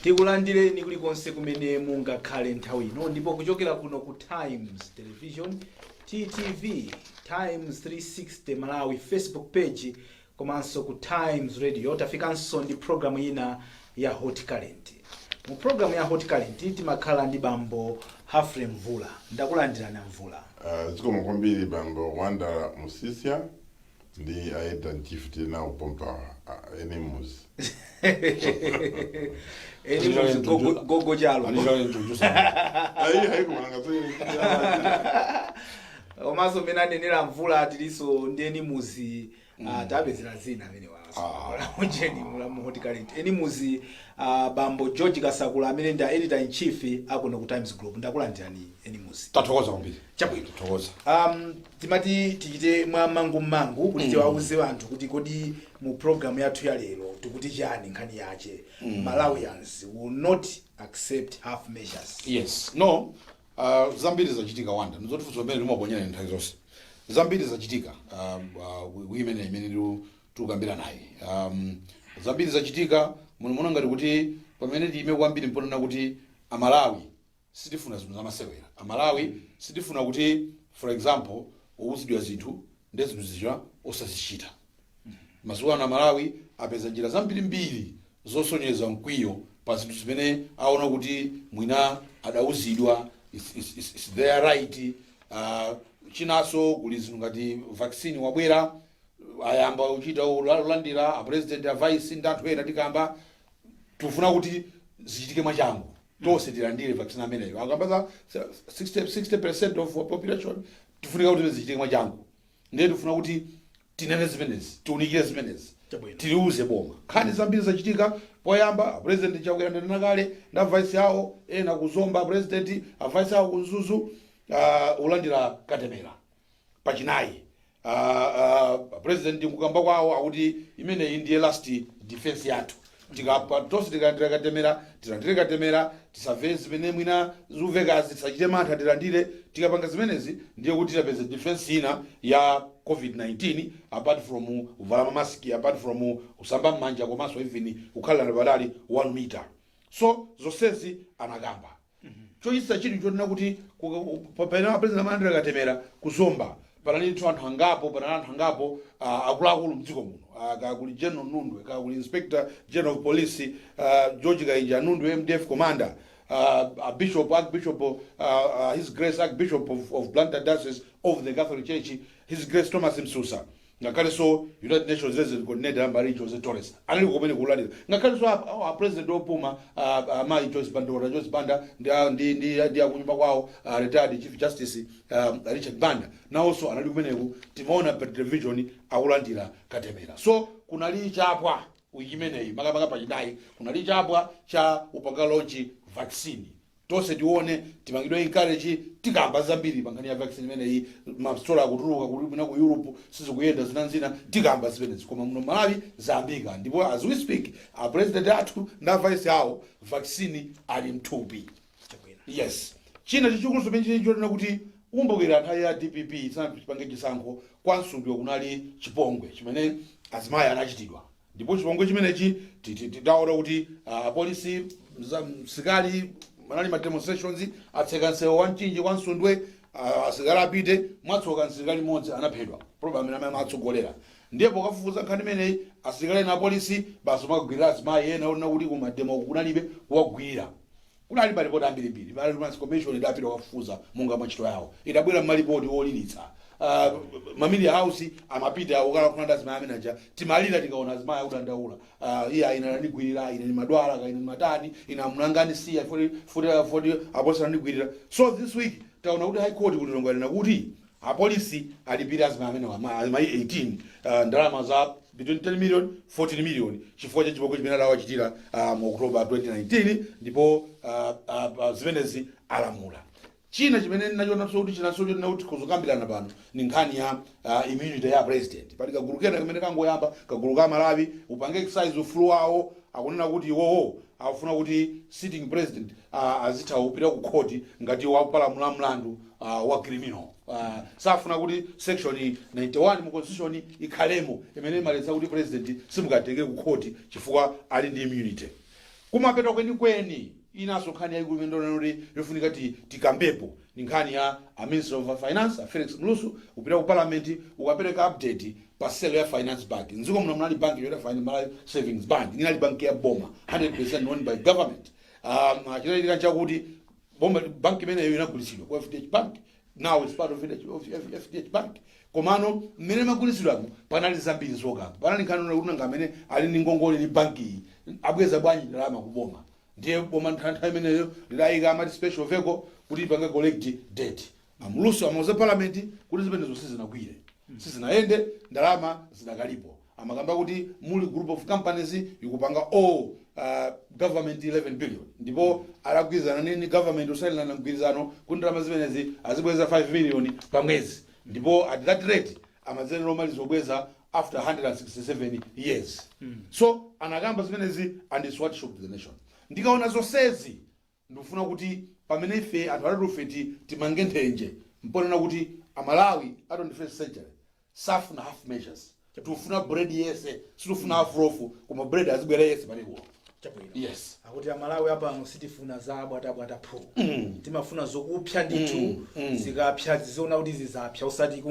Tikulandireni kulikonse kumene mungakhale nthawi ino, ndipo kuchokera kuno ku Times Television, TTV, Times 360 Malawi Facebook page komanso ku Times Radio, tafikanso ndi programu ina ya Hot Current. Mu programu ya Hot Current timakhala ndi bambo Humphrey Mvula. Ndakulandirani, Mvula. Zikomo kwambiri, bambo Wanda Musisia ndi editor in chief tinawo pompa, enemus. Eni muzi gogo, gogo chalo. Ayi, haikumalanga. Komanso mmene anenera Mvula, tilinso ndi eni muzi, tapezera zina amene waunjeni mulamu Hot Current, eni muzi, bambo George Kasakula amene ndi editor in chief akuno ku Times Group. Ndakulandirani, eni muzi. Tathokoza kwambiri. Chabwino. Tathokoza. Timati tichite mwa mangumangu kuti tiwauze anthu kuti kodi mu program yathu ya lero tikuti chani, nkhani yache "Malawians will not accept half measures". Yes, no, zambiri zachitika, Wanda. Ndizotifunso pamene limaponyera nthawi zonse. Zambiri zachitika imene imene tikukambira naye. Zambiri zachitika muno ngati kuti pamene tiyime kwambiri mponena kuti Amalawi sitifuna zinthu zamasewera. Amalawi sitifuna kuti, for example, uwuzidwa zinthu ndi zinthu zija osazichita. Masiku ano Amalawi apeza njira zambirimbiri zosonyeza mkwiyo pa zinthu zimene aona kuti mwina adauzidwa is their right. Chinanso kuli zinthu ngati vaccine wabwera, ayamba kuchita ulandira a president, a vice ndi anthu ena. Tikamba tikufuna kuti zichitike mwachangu, tonse tilandire vaccine ameneyo. Akamba za 60% of population, tifunika kuti zichitike mwachangu. Ndiye tifuna kuti tinene zimenezi, tiunikire zimenezi. Chabwino. Tiliuze boma. Nkhani zambiri zachitika. Poyamba, President Chakwera, ndanena kale, nda vice yawo ena kuzomba, president, a vice yawo kuMzuzu, ulandira katemera pachinayi. President kukamba kwawo akuti imeneyi ndiye last defense yathu. Tikapa tonse tikalandira katemera, tilandire katemera, tisamve zimene mwina zuvekazi, tisachite mantha, tilandire. Tikapanga zimenezi ndiye kuti tapeza defense ina ya COVID-19, apart from kuvala mamaski, apart from kusamba m'manja, komanso even kukhalira patali 1 meter. So zonsezi anakamba. Chochititsa chinthu chonena kuti pamene president amalandira katemera kuzomba, panali ndithu anthu angapo, panali anthu angapo akuluakulu mdziko muno, kaya kuli General Nundwe, kaya kuli Inspector General of Police George Kainja Nundwe, MDF commander, Bishop, Archbishop, His Grace Archbishop of Blantyre Diocese of the Catholic Church, His Grace Thomas Msusa, ngakhalenso United Nations Resident Coordinator Marie Jose Torres anali kumene kulandira, ngakhalenso a president opuma, mayi Joyce Banda, Joyce Banda ndi akunyumba kwawo, retired Chief Justice Richard Banda, nawonso anali kumeneku. Timaona pa television akulandira katemera. So kunali chapwa wiki imeneyi, makamaka pachinayi, kunali chapwa cha upanga launch vaccine. Tonse tione, timangidwe encourage. Tikamba zambiri pa nkhani ya vaccine imeneyi. Masitola akutuluka kuti mwina ku Europe sizikuyenda, zinanzina, tikamba zimenezi. Koma muno Malawi zayambika, ndipo as we speak, a president athu ndi a vice awo vaccine ali mthupi. Chabwino. Yes, china chachikulu chimene chili chonena kuti kumbukira nthawi ya DPP sanapange chisankho, kwa Msundwe kunali chipongwe chimene azimayi anachitidwa, ndipo chipongwe chimenechi tidaona kuti apolisi, msikali, manali ma demonstrations, atseka msewu wa Mchinji kwa Msundwe, asikali apite. Mwatsoka msilikali mmodzi anaphedwa, probably amene amatsogolera. Ndiye pokafufuza nkhani imeneyi, asilikali ena, apolisi basi makagwirira azimayi ena onena kuti kuma demo kunalibe kuwagwirira. Kunali malipoti ambirimbiri. Human Commission idapita kukafufuza monga mwa ntchito yawo, idabwera mmalipoti olilitsa. Mamili House amapita ukalankhula ndi azimayi amene aja. Timalira tikaona azimayi akudandaula, iye ine anandigwirira, ine ndimadwala, ka ine ndimatani, ine amulangani siya foti foti foti apolisi anandigwirira. So this week taona kuti High Court kulilongwanena kuti apolisi alipire azimayi amene azimayi 18 ndalama za between 10 million 14 million chifukwa cha chipongwe chimene adawachitira mu October 2019. Ndipo zimenezi alamula. China chimene ndinachionanso kuti chinanso chonena kuti kuzokambirana pano ni nkhani ya immunity ya president. Pali kagulu kena kamene kangoyamba, kagulu ka Malawi upange exercise ufulu wawo, akunena kuti iwowo akufuna kuti sitting president azitha kupita ku court ngati wapalamula mlandu wa criminal. Safuna kuti section 91 mu constitution ikhalemo imene imaletsa kuti president simukatenge ku court chifukwa ali ndi immunity. Kumapeto kwenikweni, inanso nkhani yayikulu imene ndionena kuti yofunika tikambepo ni nkhani ya a Minister of Finance, a Felix Mlusu, upita ku Parliament ukapereka update pa sale ya Finance Bank. Mdziko muno munali banki yoita Malawi Savings Bank, inali banki ya boma, 100% owned by government. Chinachitika chakuti boma, banki imeneyo inagulitsidwa ku FDH Bank. Now it's part of FDH Bank. Komano mmene magulitsidwamo panali zambiri zokamba. Panali nkhani kuti nanga amene ali ndi ngongole ndi banki iyi abweza bwanji ndalama ku boma? Ndiye boma nthawi imeneyo lidayika amati special vehicle kuti ipange collect debt. Amulusu amauza Parliament kuti zimenezo sizinagwire, sizinayende, ndalama zidakalipo. Amakamba kuti Mulli Group of Companies ikupanga all government 11 billion, ndipo alagwirizana nini government, usayinirana mgwirizano kuti ndalama zimenezi azibweza 5 million pa mwezi, ndipo at that rate amazenera omaliza obweza after 167 years. So anakamba zimenezi and it's what shocked the nation. Ndikaona zonsezi, ndikufuna kuti pamene ife anthu atatufe timange nthenje mponena kuti Amalawi a 21st century safuna half measures. Tikufuna bread yese, sitifuna half loaf, koma bread azibwera yese palipo. Chabwino. Yes. Akuti Amalawi apano sitifuna za bwatabwata pho, timafuna zokupsa ndithu. Zikapsa ziziona kuti zizapsa, usati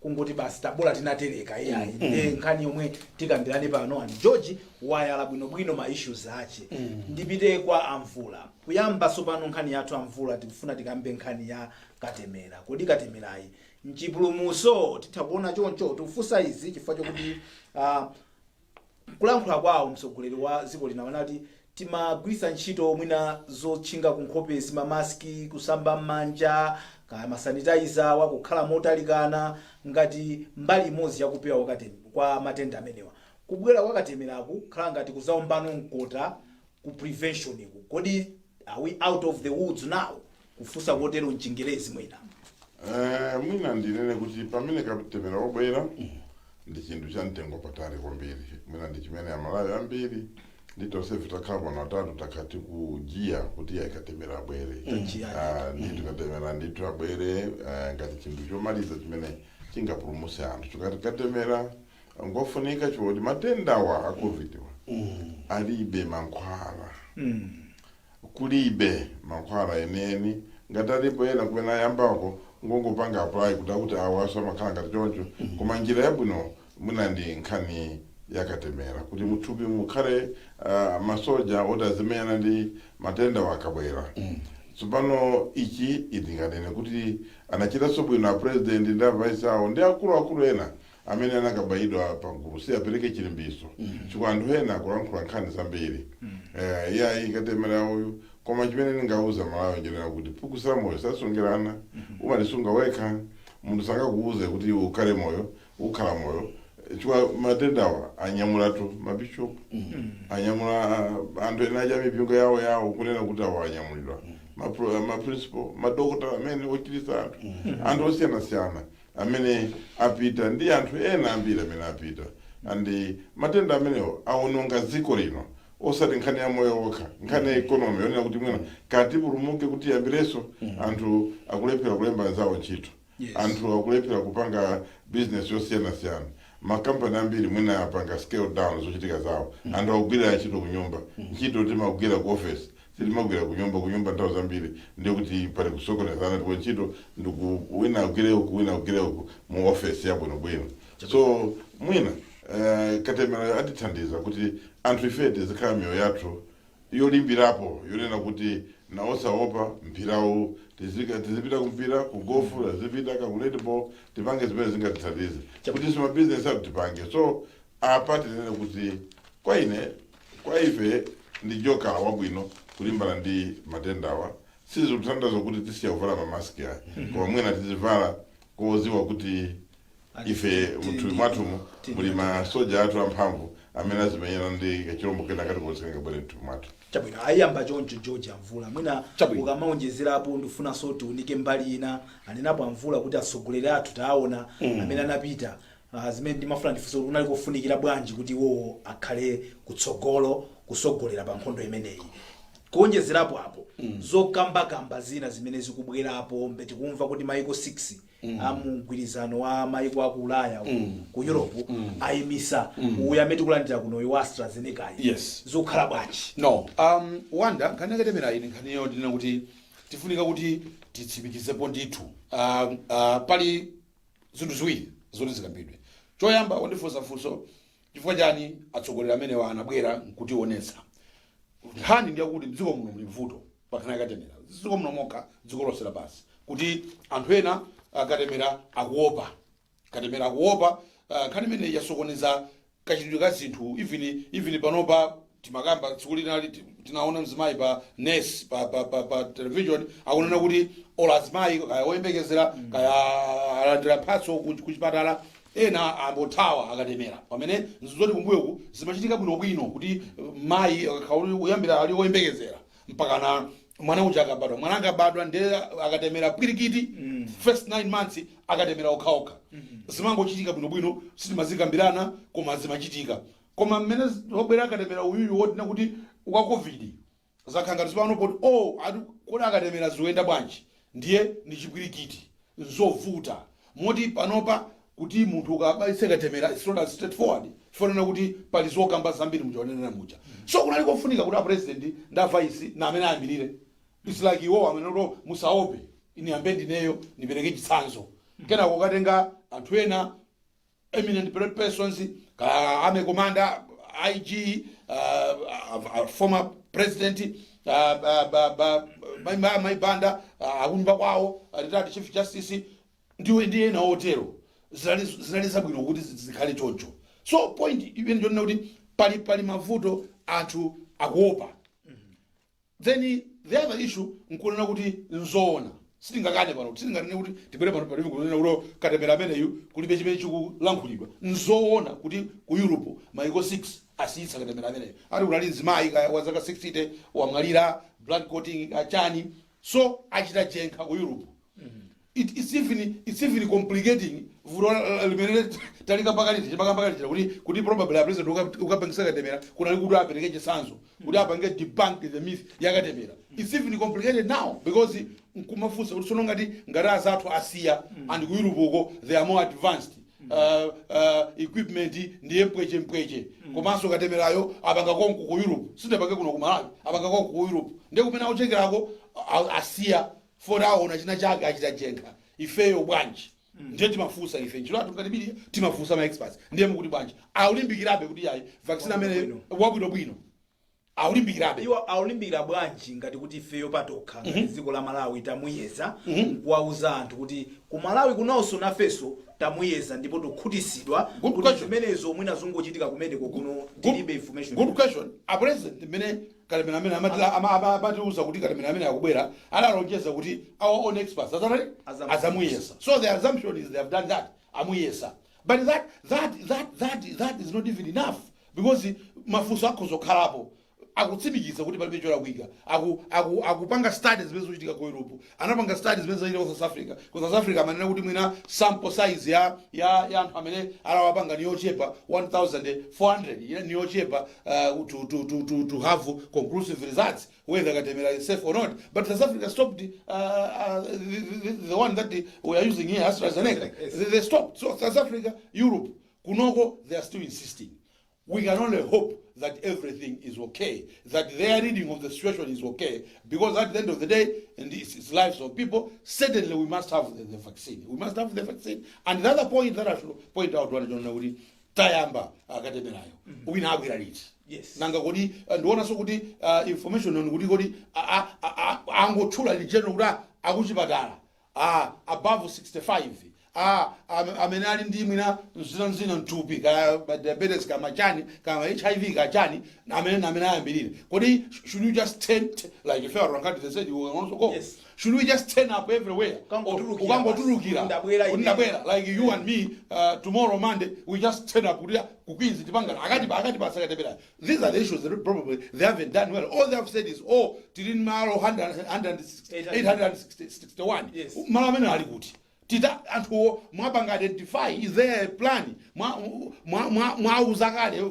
kungoti basi tabola tinatereka, iyayi. Ndiye nkhani yomwe tikambirane pano, and George wayala bwinobwino ma issues ache. Ndipite kwa Amvula kuyamba sopano nkhani yathu. Amvula, tikufuna tikambe nkhani ya katemera. Kodi katemerayi mchipulumuso titha kuona choncho? Tikufunsa izi chifukwa chokuti kulankhula kwawo mtsogoleri wa dziko lino anati timagwiritsa ntchito mwina zotchinga kunkhopezi, mamaski, kusamba m'manja, kaya masanitizer, wakukhala motalikana, ngati mbali imodzi yakupewa kwa matenda amenewa. Kubwera kwa katemeraku khala ngati kuzaombano mkota ku prevention iku. Kodi are we out of the woods now? Kufunsa kotero mchingerezi mwina. Mwina ndinene kuti pamene katemera wabwera ndi chinthu cha mtengo patali kwambiri. Mwina ndi chimene Amalawi ambiri ndi tonsefe takhala pano atatu takhala tikujiya kuti iye katemera abwere. Tajiya. Ah, ndithu katemera ndithu abwere ngati chinthu chomaliza chimene chingapulumutse anthu. Chikati katemera ngofunika choti matendawa a COVID wa alibe mankhwala. Kulibe mankhwala eneni. Ngati alipo ena kumene ayambako ngongopanga apply kuti akuti awaso amakhala ngati choncho. Koma njira yabwino mwina ndi nkhani yakatemera, kuti muthupi mukhale masoja oti azimenyana ndi matenda wakabwera. Tsopano ichi itinganene kuti anachitanso bwino a President ndi a Vice awo ndi akuluakulu ena amene anakabayidwa pagulu, si apereke chilimbiso, chifukwa anthu ena akulankhula nkhani zambiri, iyayi katemera uyu. Koma chimene ndingauza Malawi njenera kuti phukusa moyo sasungirana, umalisunga wekha. Munthu sangakuuze kuti ukhale moyo, ukhala moyo, chifukwa matendawa anyamulatu mabishopu, anyamula anthu ena acha mipingo yawo yawo, kunena kuti awo anyamulidwa maprincipal, madokotala amene ochiritsa anthu, anthu osiyanasiyana amene apita ndi anthu ena ambiri amene apita. Andi matenda amenewo awononga dziko lino, osati nkhani ya moyo wokha, nkhani ya economy yonena kuti mwina katipulumuke kuti yambirenso. Anthu akulephera kulemba anzawo ntchito. Anthu akulephera kupanga business yosiyanasiyana. Makampani ambiri mwina apanga scale down zochitika zawo. Anthu akugwirira ntchito kunyumba. Ntchito timagwira ku office, sitimagwira kunyumba. Kunyumba nthawi zambiri ndikuti pali kusokonezana, ndipo ntchito ndiku wina agwire uku, wina agwire uku mu office yabwinobwino. So mwina katemera atithandiza kuti anthu ife tizikhala miyoyo yathu yolimbirapo, yonena kuti na osaopa mpirawu, tizipita kumpira, ku golf tizipita, ka ku netball, tipange zimene zingatithandize kuti simabizinesi athu tipange. So apa tinene kuti kwa ine, kwa ife, ndi jokala wabwino kulimbana ndi matendawa. Sizikuthandiza kuti tisiya kuvala mamaski aya, koma mwina tizivala koziwa kuti ife muthupi mwathumu muli masoja athu amphamvu amene azimenyana ndi kachilombo kena kalikonse kangabwere mthupi mwathu. Chabwino, ayamba choncho George Amvula. Mwina Chabwino. ukamaonjezerapo, ndifunanso tiunike mbali ina. Anenapo Amvula kuti atsogoleri athu taona amene anapita. Zimene ndimafuna ndifunse kuti kunali kofunikira bwanji kuti iwowo akhale kutsogolo kusogolera pa nkhondo imeneyi? Kuonjezerapo apo, zokambakamba zina zimene zikubwerapo, mbe tikumva kuti maiko 6 amugwirizano wa maiko aku Ulaya, ku Europe, ayimisa uyu amene tikulandira kuno wa AstraZeneca. Zokhala bwanji? No, wanda nkhani yakatemera ine, nkhaniyo ndina kuti tifunika kuti titsimikizepo ndithu. Pali zinthu ziwiri zoti zikambidwe. Choyamba, wandifunsafunso, chifukwa chani atsogoleri amenewa anabwera nkutionetsa? Nkhani ndiyakuti mdziko muno muli mvuto pankhani yakatemera, dziko muno mokha, dziko lonse lapansi, kuti anthu ena akatemera akuopa, katemera akuopa. Nkhani imene yasokoneza kachitidwe ka zinthu. Even panopa timakamba tsiku linali, tinaona mzimayi pa nurse pa television akunena kuti ola azimayi kaya oyembekezera, kaya alandira mphatso ku chipatala, ena ambothawa akatemera, pamene nzoti kumbuyoku zimachitika bwinobwino kuti mayi akakhala kuyambira ali oyembekezera mpakana mwana uja akabadwa, mwana akabadwa ndiye akatemera pwirikiti. First 9 months akatemera okhaokha, zimangochitika bwinobwino, sitimazikambirana, koma zimachitika. Koma mmene wabwera akatemera uyuyu wotina kuti wa COVID, zakhala ngati zipano poti, oh, ati kodi akatemera zikuyenda bwanji? Ndiye ndi chipwirikiti, nzovuta moti panopa kuti munthu ukabayitse katemera, it's not as straightforward, chifanana kuti pali zokamba zambiri muchaonenera muja. So kunali kofunika kuti a president ndi a vice na amene ayambirire. It's like iwo amene kuti musaope, ine ambe ndineyo ndipereke chitsanzo, kenako ukatenga anthu ena, eminent persons, ka army commander, IG, former president, Maibanda, akunyumba kwawo, retired chief justice, ndiwe ndi ena otero. Zinali zabwino kuti zikhale choncho. So point imene ndionena kuti pali mavuto, anthu akuopa. Then the other issue nkunena kuti nzoona, sitingakane pano, sitinganene kuti tibwere pano palibe kunena kuti katemera ameneyu kulibe chimene chikulankhulidwa. Nzoona kuti ku Europe maiko 6 asiyitsa katemera ameneyu, ati kunali mzimayi kaya wa zaka 60 wamwalira, blood clotting achani, so achita jenkha ku Europe. It's even complicating vuto limene talikamba kaliti kuti probably a president ukapangisa katemera kunali kuti apereke chitsanzo, kuti apange debunk the myth yakatemera. It's even complicated now because nkumafunsa kuti sono ngati azathu asiya, and ku Europe uko they are more advanced, equipment ndiye mpweche mpweche, komanso katemerayo apanga konko ku Europe, sindapange kuno ku Malawi, apanga konko ku Europe, ndiye kumene akuchekerako asiya foti aona china chake, achita jenkha, ifeyo bwanji? Ndiye timafunsa ife, ntchito athu ngati media timafunsa ma experts, ndiye mukuti bwanji? Aulimbikirabe kuti yayi, vaccine amene wabwinobwino, aulimbikirabe. Iwo aulimbikira bwanji ngati kuti ifeyo patokha ngati dziko la Malawi tamuyeza, nkuwauza anthu kuti ku Malawi kunonso nafenso tamuyeza ndipo tikhutisidwa Good kuti question. zimenezo mwina zungochitika kumeneko, kuno tilibe information? Good question. A president mmene katemera amene amatiuza kuti katemera amene akubwera, analonjeza kuti our own experts azatani? Azamuyesa. Azamuyesa. So the assumption is they have done that, amuyesa, but that is not even enough because mafunso akhoza kukhalapo. Akutsimikiza kuti palibe cholakwika, akupanga studies zimene zikuchitika ku Europe, anapanga studies zimene zachitika ku South Africa. Ku South Africa amanena kuti mwina sample size ya anthu amene alawapanga ni yochepa, 1400 ina ni yochepa to have conclusive results whether katemera is safe or not. But South Africa stopped the one that we are using here, AstraZeneca. They stopped. So South Africa, Europe, kunoko they are still insisting. We can only hope that everything is okay, that their reading of the situation is okay, because at the end of the day, and it's lives of people, certainly we must have the vaccine. We must have the vaccine. And the other point that I should point out, one John, kuti tayamba akatemerayo, wina abwera liti? Nanga kodi ndionanso kuti information on kuti kodi angotchula in general kuti akuchipatala, above 65, amene ali ndi mwina mzinamzina mthupi, ka diabetes, ka machani, ka HIV, ka chani, amene ayambirire, kodi should you just turn, like if you are they said you can also go, should we just turn up everywhere? Ukangotulukira Ukangotulukira. Basi. Ndabwera Kuti ine. ndabwera, like you and me, tomorrow Monday we just turn up kuti ku Queens tipangana akati pasakatemera. These are the issues that probably they haven't done well. All they have said is, oh, tili malo 861. Malo amene ali kuti tita anthuwo mwapanga identify? Is there a plan? Mwauza kale?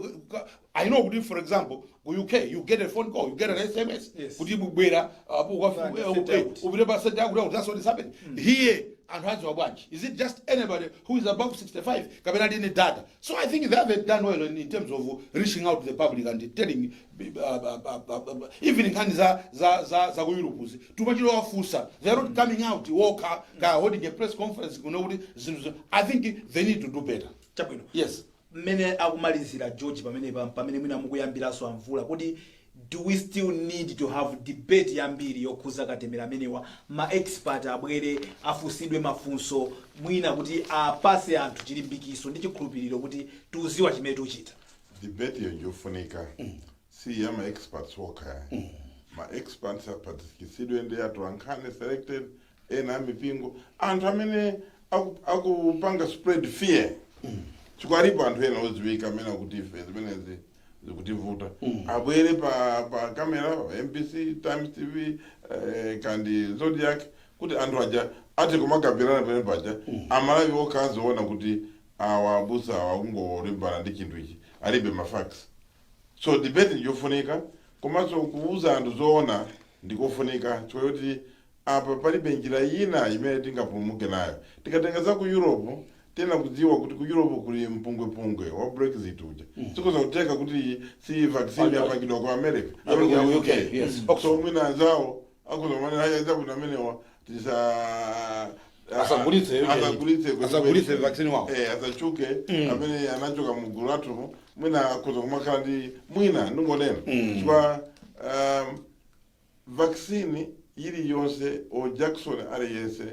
I know kuti, for example, ku UK you get a phone call, you get an SMS kuti bubwera Right, out. Upite pa center yakuti that's what is happening here. Anthu adziwa bwanji? Is it just anybody who is above 65 kapena ali data? So I think they haven't done well in terms of reaching out to the public and telling even nkhani za ku Europe tumachilo wafusa. They are not coming out wokha ka holding a press conference kuno kuti zinthu I think they need to do better. Chabwino. Yes. Mmene akumalizira George pamene pamene mwina mukuyambiranso amvula kuti do we still need to have debate yambiri yokhuza katemera amenewa, ma expert abwere afunsidwe mafunso mwina kuti apase anthu chilimbikiso ndi chikhulupiriro kuti tuziwa chimene tikuchita? Debate iyo njofunika, si ya ma experts okha. Ma experts apatikisidwe ndi atu ankhani selected ena amipingo, anthu amene akupanga spread fear, chifukwa alipo anthu ena odziwika amene akuti ife zimenezi zikutivuta, abwere pa kamera pa MBC, Times TV, kandi Zodiac, kuti anthu aja ati kumakambirana pamene paja, Amalawi okha aziona kuti awa abusa awa akungolimbana ndi chinthu ichi, alibe ma facts. So debate ndiyofunika, komanso kuuza anthu zoona ndikofunika, chifukwa choti apa palibe njira ina imene tingapulumuke nayo. Tikatenga za ku Europe, tena kudziwa kuti ku Europe kuli mpungwepungwe wa Brexit uja, sikuza kuteka kuti si vaccine yapangidwa ku America. Yapangidwa ku UK, yes. So mwina anzawo akuza haya zabwino amenewa tisa Asagulitse. Asagulitse. Asagulitse vaccine wawo. Eh, asachuke amene anachoka mugulu lathu, mwina akhoza kumakhala ndi mwina ndingonena chifukwa vaccine iliyonse o injection aliyense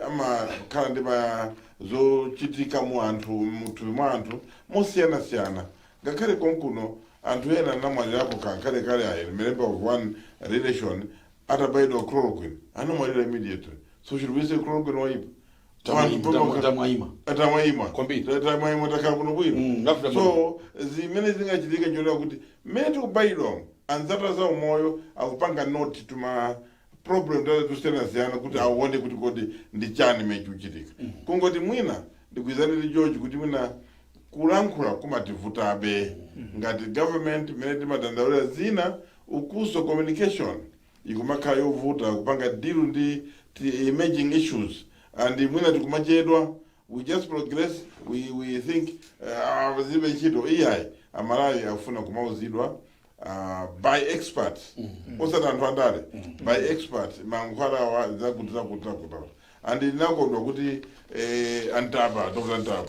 amakhala ndi ma zochitika mu anthu, muthupi mwa anthu mosiyanasiyana. Ngakhale konkuno anthu ena anamwalirapo kalekale. I remember of one relation atabayidwa chloroquine, anamwalira immediately. So should we say chloroquine waipa? Tamwayima. Tamwayima. Kwambiri. Tamwayima, takhala kuno bwino. After. So zimene zingachitika njonera kuti mmene tikubayidwa, anzathu za umoyo akupanga note tuma problem tata tusiyanasiyana kuti aone kuti kodi ndi chani chimene chikuchitika. Kungoti mwina ndikuizane ndi George kuti mwina kulankhula kumativutabe ngati government, mmene timadandaulira zina ukuso communication ikumakhala yovuta kupanga deal ndi emerging issues, and mwina tikumachedwa. We just progress, we think zibe ntchito iyayi. Amalawi akufuna kumauzidwa by experts, osati anthu andale, by experts, mankhwala awa zakuti zakuti zakuti. And ndinakondwa kuti antaba, Dr Ntaba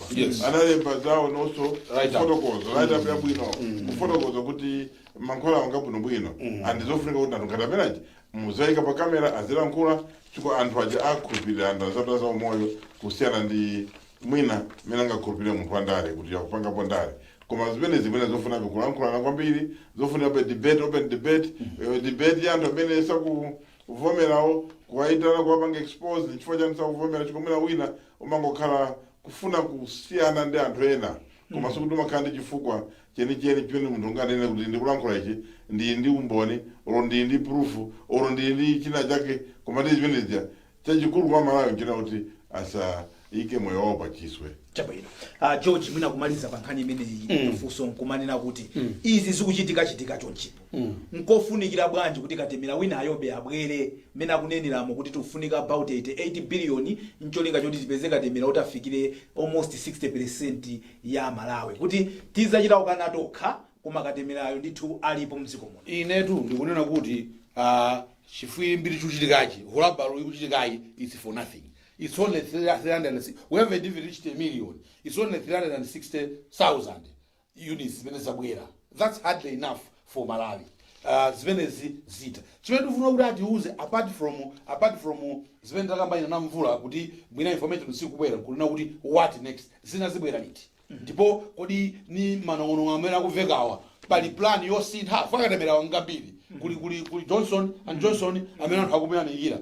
analemba zawo nonso Write up. kufotokoza, write up yabwino, kufotokoza kuti mankhwala anga bwinobwino, and zofunika kuti anthu ngati amenaji muzayika pa kamera azilankhula, chifukwa anthu aja akhulupirira anthu azathu za umoyo kusiyana ndi mwina mmene angakhulupirire munthu wandale kuti akupangapo ndale. Koma zimene zimene zofunabe kulankhulana kwambiri, zofunabe debate, open debate, debate ya anthu amene sakuvomerawo, kuwayitana, kuwapanga expose chifukwa chani sakuvomera, chifukwa mwina wina umangokhala kufuna kusiyana ndi anthu ena, koma sikuti umakhala ndi chifukwa chenicheni chimene munthu unganene kuti ndikulankhula ichi ndi umboni olo ndi proof olo ndi china chake. Koma ndi zimene zija, chachikulu kwa Malawi nchina kuti asayike moyo wawo pachiswe. Chabwino. George, mwina kumaliza pa nkhani imeneyi, funso nkumanena kuti izi zikuchitika chitika chonchipo, nkofunikira bwanji kuti katemera wina ayobe abwere, mmene akuneneramo kuti tikufunika about 88 billion ncholinga choti tipeze katemera kuti afikire almost 60% ya Malawi, kuti tizachita kukana tokha, koma katemerayo ndithu alipo mdziko muno? Inetu ndikunena kuti chifwiri chikuchitikachi, hullabaloo ikuchitikayi, it's for nothing. It's only 300, we haven't even reached a million. It's only 360,000 units zimene zabwera. That's hardly enough for Malawi. Zimenezi zita chimene tikufuna kuti atiuze, apart from zimene takamba ina namvula kuti mwina information sikubwera, kunena kuti what next, zina zibwera liti, ndipo kodi ni manong'onong'o amene akuvekawa, pali plan yosintha fakatemera ngambiri? Kuli Johnson and Johnson amene anthu akumuyamikira,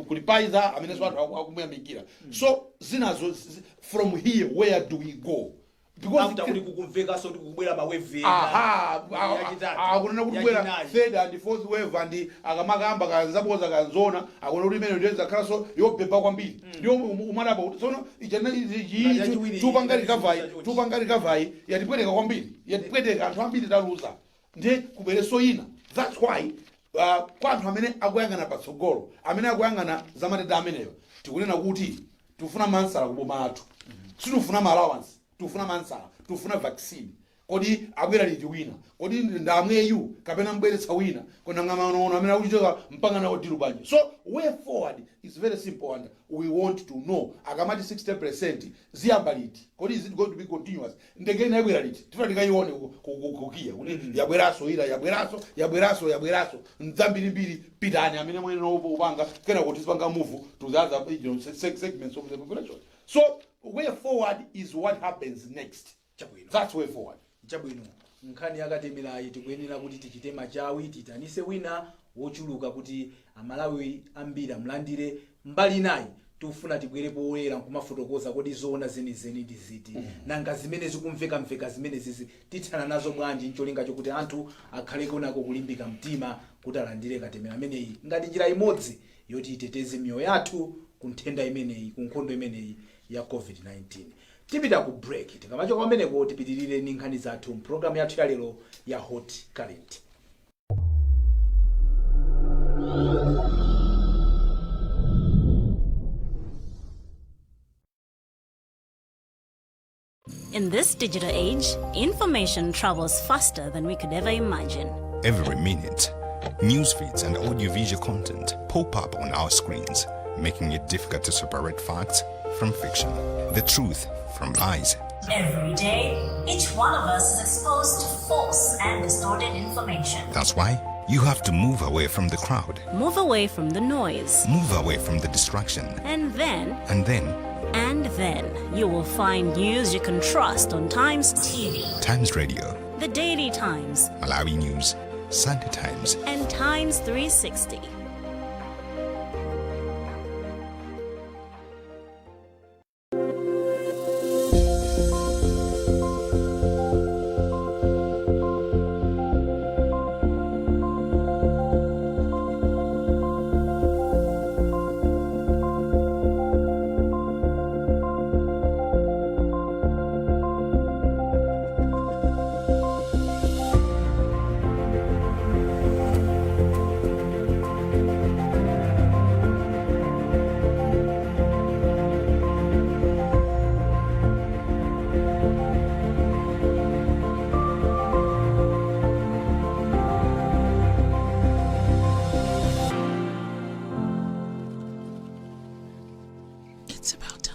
kuli Pfizer amenenso anthu akumuyamikira. So zinazo from here, where do we go? Because After kuti kukumvekanso kuti kukubwera ma wave ena. Aha. Yachitatu, Akunena kuti kubwera yachinayi. third and fourth wave, and akamakamba kazaboza kanzona akuona kuti imene ndiyo zakhalanso yobeba kwambiri, ndiyo umadaba kuti tsono Yachiwiri, tupanga yachiwiri, recovery yachiwiri. Tupanga recovery yatipweteka kwambiri, yatipweteka, anthu ambiri taluza, ndiye kubwereso ina. That's why kwa anthu amene akuyang'ana patsogolo, amene akuyang'ana za matenda ameneyo, tikunena kuti tifuna ma answer kuboma athu. Sitifuna ma allowance, tifuna ma answer, tifuna vaccine. Kodi abwera liti wina? Kodi ndamweyu kapena mbweretsa wina? Kona ng'amanono amene akuchitika mpanga nawo deal bwanji? So way forward is very simple, and we want to know, akamati 60% ziyamba liti? Kodi is it going to be continuous? Ndege ina yabwera liti? Tifuna tikayione kukiya kuti yabweranso ila, yabweranso, yabweranso, yabweranso nzambirimbiri. Pitani amene mwene upanga kena kuti zipanga move to the other segments of the population. So way forward is what happens next. Chabwino. That's way forward. Chabwino. Nkhani yakatemerayi tikuyenera kuti tichite machawi, titanise wina wochuluka kuti Amalawi ambiri amulandire. Mbali inayi tikufuna tibwere poyera nkumafotokoza kodi zoona zenizeni ndi ziti, nanga zimene zikumvekamveka zimene zizi tithana nazo bwanji, ncholinga chokuti anthu akhaleko nako kulimbika mtima kuti alandire katemera ameneyi ngati njira imodzi yoti iteteze miyoyo yathu ku nthenda imeneyi, ku nkhondo imeneyi ya COVID-19. Tipita ku break. Tikamachoka pameneko tipitirire ndi nkhani zathu mpulogalamu yathu ya lero ya Hot Current. In this digital age, information travels faster than we could ever imagine. Every minute, news feeds and audiovisual content pop up on our screens, making it difficult to separate facts from fiction, the truth from lies. Every day, each one of us is exposed to false and distorted information. That's why you have to move away from the crowd, Move away from the noise. Move away from the distraction, And then, and then and then, you will find news you can trust on Times TV, Times Radio, The Daily Times, Malawi News, Sunday Times, and Times 360. It's about time.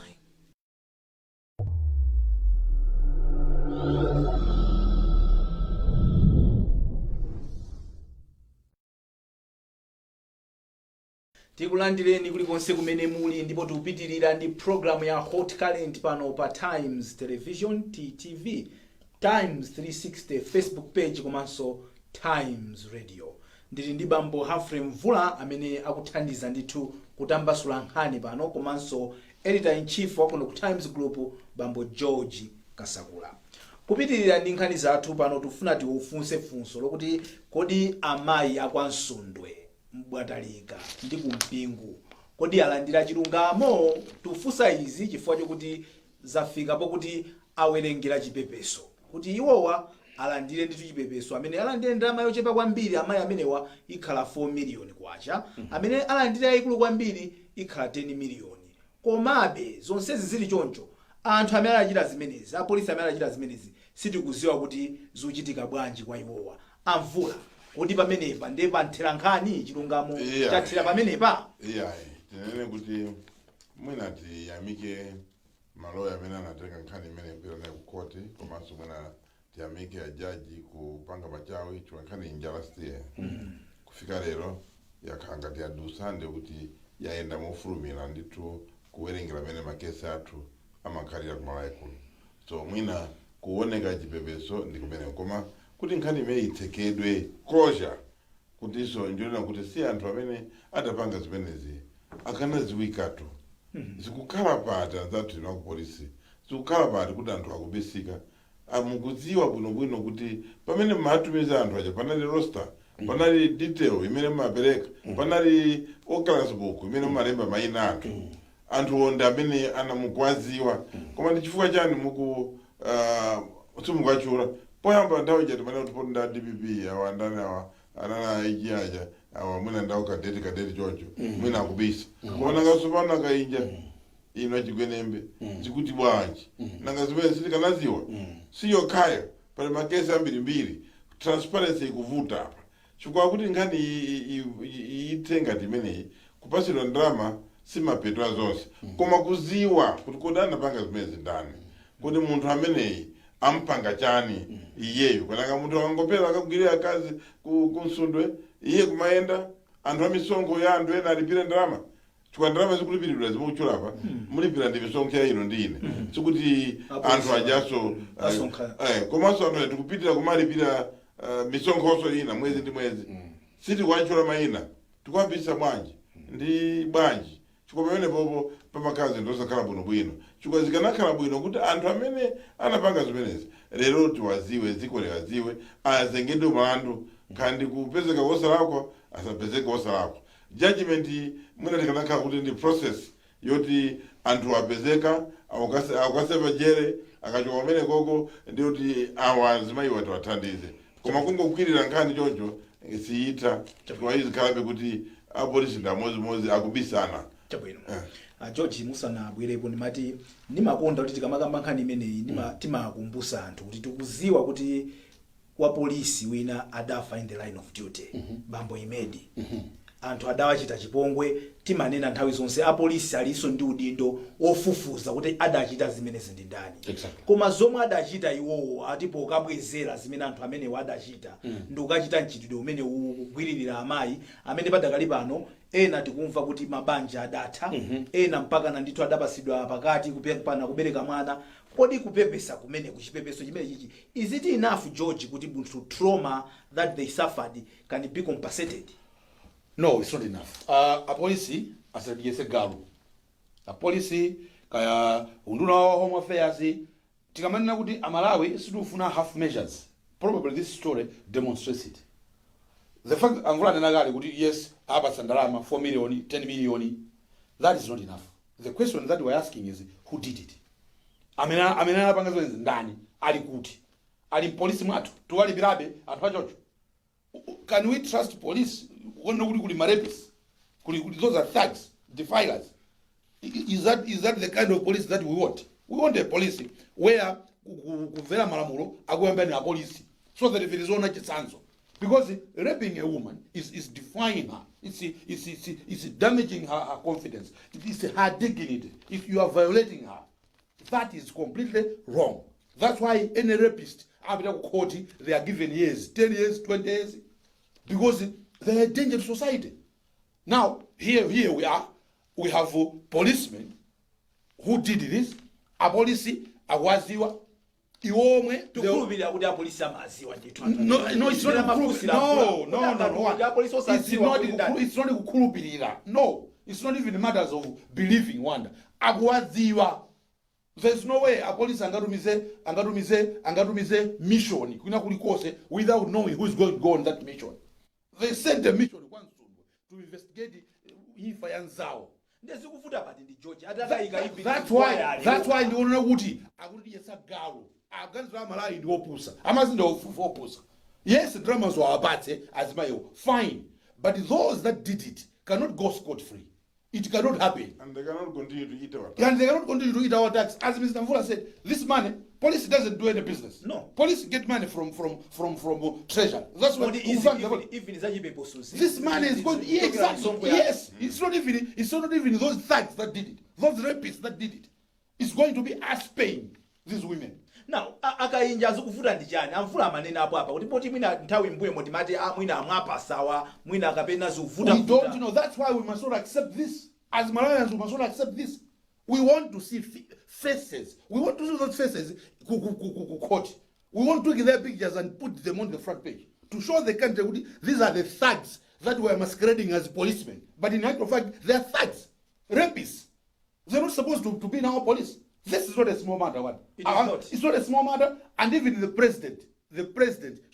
Tikulandireni kulikonse kumene muli, ndipo tikupitirira ndi program ya Hot Current pano pa Times Television, TTV, Times 360 Facebook page komanso Times Radio. Ndili ndi bambo Humphrey Mvula amene akuthandiza ndithu kutambasula nkhani pano, komanso editor in chief wakuno ku Times Group, bambo George Kasakula. Kupitirira ndi nkhani zathu pano, tifuna tiufunse funso lokuti kodi amayi akwansundwe, Mbwatalika ndi kumpingu kodi alandira chilungamo? Tikufunsa izi chifukwa chokuti zafika pokuti awerengera chipepeso kuti iwowa alandire ndithu chipepeso. Amene alandire ndalama yochepa kwambiri, amayi amenewa, ikhala 4 miliyoni kwacha, amene alandire yayikulu kwambiri ikhala 10 miliyoni. Komabe zonsezi zili choncho, anthu amene anachita zimenezi, apolisi amene anachita zimenezi, sitikuziwa kuti zikuchitika bwanji kwa iwowa. Amvula, kodi pamenepa ndiye panthera nkhani, chilungamo chathera pamenepa? Iyayi, tinene kuti mwina tiyamike maloya amene anatenga nkhani imene kupita nayo ku khoti, komanso mwina tiyamike ajaji kupanga machawi, chifukwa nkhani inja last year kufika lero yakhala ngati yadusa, ndi kuti yayenda mofulumira ndithu kuwerengera amene makesi athu amakhalira kumalawi kuno. So mwina kuoneka chipepeso ndi kumeneko, koma kuti nkhani imene itsekedwe, closure kutinso ndionena kuti si anthu amene adapanga zimenezi akanaziwikatu. Zikukhala pati, anzathu inu akupolisi, zikukhala pati kuti anthu akubisika? Mukudziwa bwinobwino kuti pamene mmatumiza anthu aja panali roster, panali detail imene mmapereka, panali occurrence book imene mmalemba mayina anthu. Anthu ndi amene anamukwaziwa, koma ndi chifukwa chani muku simukachula poyamba? Nthawi ija timanena kuti poti nda DPP awa, ndani awa, anana iji aja awa, mwina ndawo kadeti kadeti choncho, mwina akubisa. Koma nanga tsopano akayinja ino achigwenembe zikuti bwanji? Nanga zimene sitikanaziwa? Siyokhayo, pali makesi ambirimbiri. Transparency ikuvuta apa chifukwa kuti nkhani ithe ngati imeneyi, kupasidwa ndalama simapeto zonse, koma kuziwa kuti kodi anapanga zimene ndani, kodi munthu ameneyi ampanga chani iyeyo? Kanaka munthu akangopera akagwirira akazi ku Nsundwe, iye kumayenda, anthu amisonkho ya anthu ena alipire ndalama, chifukwa ndalama zikulipiridwa zimukutchulapa mulipira ndi misonkho ya ino ndi ine, sikuti Apolisi anthu ajaso. Asonkha. Komanso anthu tikupitira kumalipira misonkhoso ina mwezi ndi mwezi, sitikuwatchula mayina, tikuwabisa bwanji? Ndi bwanji? Chifukwa pamene popo pamakhala zinthu zosakhala bwinobwino, chifukwa zikanakhala bwino kuti anthu amene anapanga zimenezi lero tiwaziwe, dziko liwaziwe, azengedwe mlandu, kandi kupezeka wosalakwa, asapezeke wosalakwa. Judgment mwina tikanakhala kuti ndi process yoti anthu apezeka akukaseva jere, akachoka kumene koko ndiyoti awa azimayiwa tiwathandize. Koma kungogwirira nkhani choncho siyitha, chifukwa izikhalabe kuti apolisi ndi amozimozi akubisana. Chabwino. George, musanabwerepo, ndimati ndimakonda kuti tikamakamba nkhani imeneyi timakumbusa anthu kuti tikuziwa kuti wa polisi wina adafa in the line of duty, bambo Imedi. Anthu adawachita chipongwe. Timanena nthawi zonse, apolisi alinso ndi udindo ofufuza kuti adachita zimenezi ndi ndani. Koma zomwe adachita iwowo, atipo ukabwezera zimene anthu amenewo adachita ndi ukachita mchitidwe umene ukugwiririra amayi amene padakali pano ena tikumva kuti mabanja adatha, ena mpaka na ndithu adapasidwa pakati, pana kubereka mwana. Kodi kupepesa kumene kuchipepeso chimene chichi, is it enough, George, kuti munthu trauma that they suffered can be compensated? No, it's not enough. Apolisi asatiyese galu. Apolisi kaya unduna wa Home Affairs, tikamanena kuti Amalawi sitikufuna half measures, probably this story demonstrates it. The fact amvula anena kale kuti yes, apatsa ndalama 4 million, 10 million, that is not enough. The question that we're asking is, who did it? Amene anapanga zimenezi ndani? Ali kuti? Ali mpolisi mwathu? Tiwalipirabe anthu achocho? Can we trust police kuona kuti kuli ma rapists, kuli those are thugs, defilers? Is that the kind of police that we want? We want a police where kumvera malamulo akuyamba ni apolisi, so that if it is ona chitsanzo, because raping a woman is defying her, it's damaging her confidence, it is her dignity. If you are violating her, that is completely wrong. That's why any rapist apita ku court, they are given years, 10 years, 20 years, because they are a danger to society. Now here we are, we have policemen who did this. Apolisi akwaziwa iwomwe. Tikukhulupirira kuti apolisi amaziwa ndithu. No, it's not no. Apolisi It's osaziwa not kuti ndani. It's not kukhulupirira. No, it's not even matters of believing. Wanda akuwadziwa. There's no way apolisi angatumize mission kwina kulikonse without knowing who is going to go on that mission. They sent a mission kwa Nsundwe to investigate imfa ya nzawo. Ndezikuvuta pati ndi George atatayika. That's why ndionera kuti akutiyesa galu, aganizira Amalawi ndi opusa, amazi ndi opusa. Yes, ndalamazo awapatse azimayiwo, fine, but those that did it cannot go scot free. It cannot happen. And they cannot continue to eat our tax. And they cannot continue to eat our tax. As Mr. Mvula said, this money, police doesn't do any business. No. Police get money from treasury. That's what Kodi even zachipepeso this money is going. Yeah, exactly. Yes, it's not even those thugs that did it, those rapists that did it. It's going to be us paying these women. Now akayinja, azikuvuta ndi chani? Amvula amanena apo apa kuti poti mwina nthawi mbuyo motimati mwina amwapasawa, mwina kapena zikuvuta. We don't know. That's why we must not accept this. As Malawians, we must not accept this. We want to see faces. We want to see those faces ku court. We want to take their pictures and put them on the front page to show the country kuti these are the thugs that were masquerading as policemen. But in actual fact, they are thugs, rapists. They're not supposed to be in our police. This is not a small matter. What? It is not. It's not a small matter, and even the president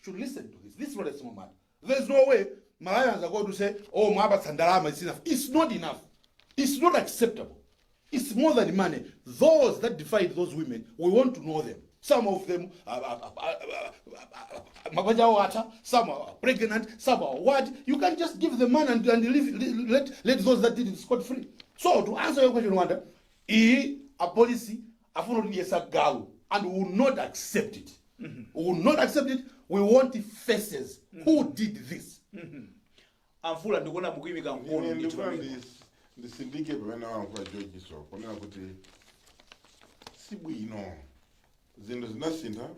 should listen to this. This is not a small matter. There's no way Malawians are going to say, "Oh, mwapatsa ndalama, it's enough." It's not enough. It's not acceptable. It's more than money. Those that defied those women, we want to know them. Some of them are mabanja awo atha, some are pregnant, some are what. You can't just give the money and leave, let those that did it scot free. So to answer your question, Wanda, iyi apolisi afuna kutidyetsa galu and we will not accept it. We will not accept it. We want faces. Who did this? Amvula, ndikuona mukuyimika mkono. Ine Ndithu ndifuna pamenepo. ndisindike pamene walankhula George, so ponena kuti sibwino, zinthu zinasintha.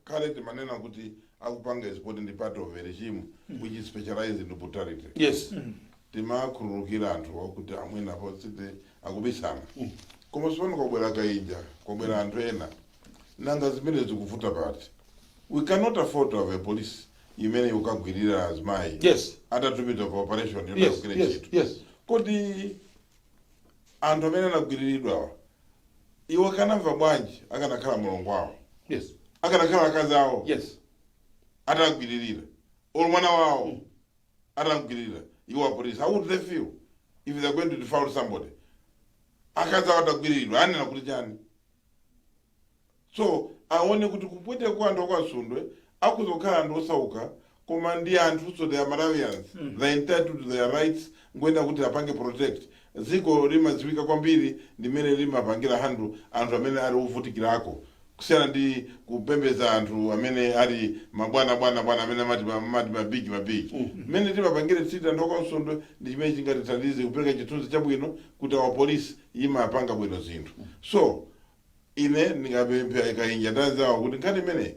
Kale timanena kuti akupanga izi poti ndi part of a regime which is specialized in brutality. Timakhululukira anthu wakuti amwenapo siti akubisana, koma sipano kwabwera Kainja, kwabwera anthu ena. Nanga zimene zikuvuta pati? We cannot afford to have a police imene ikukagwirira azimayi atatumidwa pa operation yotagwira ntchito. Kodi anthu amene anagwiriridwawa iwo akanamva bwanji akanakhala mulongo wawo, akanakhala akazi awo atagwiririra, or mwana wawo atagwiririra iwo apolisi? How would they feel if they're going to defile somebody? Akazi awo atagwiriridwa anena kuti chani? So aone kuti kupweteka kwa anthu akwaSundwe akuzokhala anthu osauka, koma ndi anthu, so they are Malawians, they are entitled to their rights. Ngoyenda kuti apange protect. Dziko limadziwika kwambiri ndimene limapangira handle anthu amene ali ovutikirako, kusiyana ndi kupembedza anthu amene ali mabwana bwana bwana amene amati mabigi mabigi. Mmene timapangire treat anthu akwaSundwe ndi chimene chingatithandize kupereka chithunzi chabwino kuti awa polisi imapanga bwino zinthu. So ine ndingapempha Kainja ndanzawa kuti nkhani imene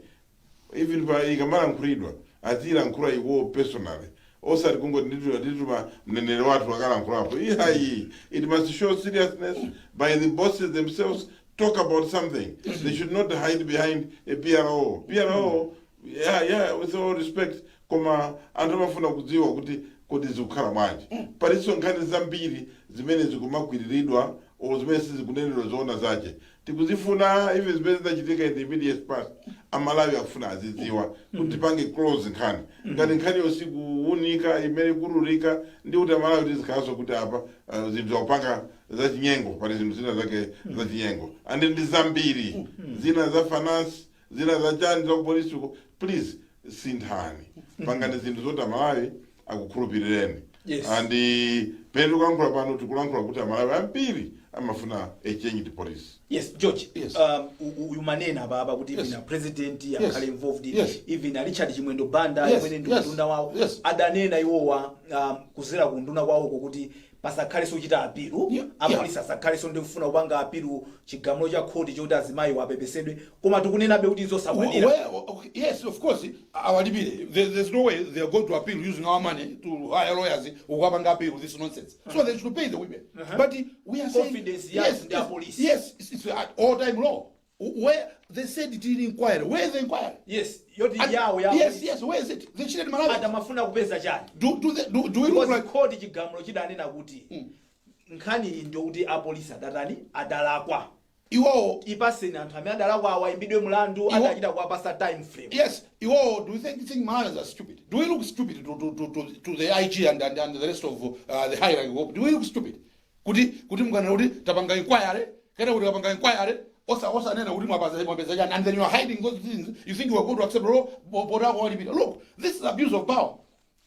even pa ikamalankhulidwa, azilankhula iwo personally, osati kungoti ndituma mneneri wathu akalankhulapo. Ihayi, it must show seriousness by the bosses themselves. Talk about something. They should not hide behind a PRO. PRO, yeah, with all respect, koma anthu amafuna kudziwa kuti kodi zikukhala bwanji. Palinso nkhani zambiri zimene zikumakwiriridwa or zimene sizikunenedwa zoona zache. Tikuzifuna even zimene zinachitika in the immediate past. Amalawi akufuna azidziwa kuti tipange close nkhani. Ngati nkhaniyo sikuunika imene ikululika, ndi kuti Amalawi tizikhalanso kuti apa zinthu zakupanga zachinyengo, pali zinthu zina zake zachinyengo, and ndi zambiri, zina za finance, zina za chani, za kupolisi uko. Please, sinthani, pangani zinthu zoti Amalawi akukhulupirireni. And pene tikulankhula pano, tikulankhula kuti Amalawi ambiri amafuna a changed police. Yes, George. Yes. Umanena baba kuti even a president akhale involved. Even a Richard Chimwendo Banda, imene ndi nduna wawo, adanena iwowa kuzera ku nduna kwawoko kuti pasakhalenso kuchita appeal. Apolisi asakhalenso ndi kufuna kupanga appeal chigamulo cha khoti choti azimayi apepesedwe, koma tikunenabe kuti zosakwanira. Well, okay, yes, of course, awalipire. There's no way they are going to appeal using our money to hire lawyers who have appeal this nonsense. So they should pay the women. But we are saying Confidence yes, in the police. Yes, it's at all-time low. Where they said it in inquiry. Where is the inquiry? Yes, yoti yawo yawo. Yes. Where is it? They cheated Malawi. Adamafuna kupeza chani? Do we look Because like khoti chigamulo chidanena kuti nkhani iyi ndiokuti apolisi adatani, adalakwa. Iwo? Ipaseni anthu amene adalakwa awayimbidwe mlandu. Adachita kuwapasa time frame. Yes, iwo, do you think Malawians are stupid? Do we look stupid to the IG and the rest of the hierarchy? Do we look stupid? Kuti mukana kuti tapanga inquiry, kena kuti tapanga inquiry, osa nena kuti mwapeza chani, and then you are hiding those things. You think you are going to accept law, bora walipira. Look, this is abuse of power.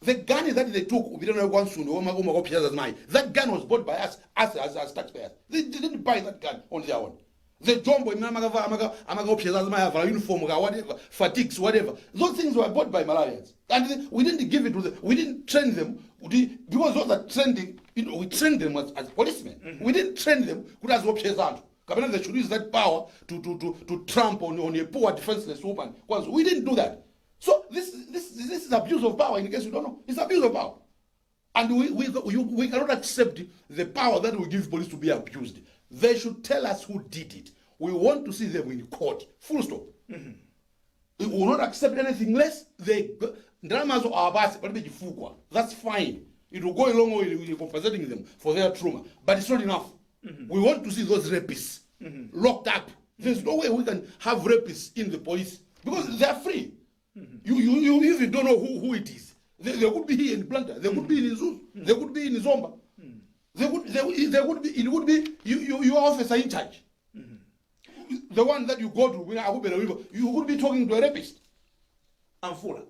The gun that they took, upita nayo kwa Msundwe, oma azimayi, that gun was bought by us as taxpayers. They didn't buy that gun on their own. The jombo imene amakaopseza azimayi, avala uniform ka whatever, fatigues, whatever, those things were bought by Malawians, and we didn't give it to them. We didn't train them kuti, because those are trending. We trained them as policemen. We didn't train them kuti aziopseza anthu kapena they should use that power to tramp on a poor defenseless woman. Because we didn't do that. So this is abuse of power. In case you don't know, it's abuse of power. And we cannot accept the power that we give police to be abused. They should tell us who did it. We want to see them in court. Full stop. We will not accept anything less. They ndalamazo awapase, palibe chifukwa. That's fine. It will go a long way in compensating them for their trauma. But it's not enough. We want to see those rapists. Locked up. There's no way we can have rapists in the police because they are free. You even don't know who it is. They could be here in Blantyre, they could be in Mzuzu, they could be in Zomba. They could be, it would be you, your officer in charge. The one that you go to, when you could be talking to a rapist. Amfula,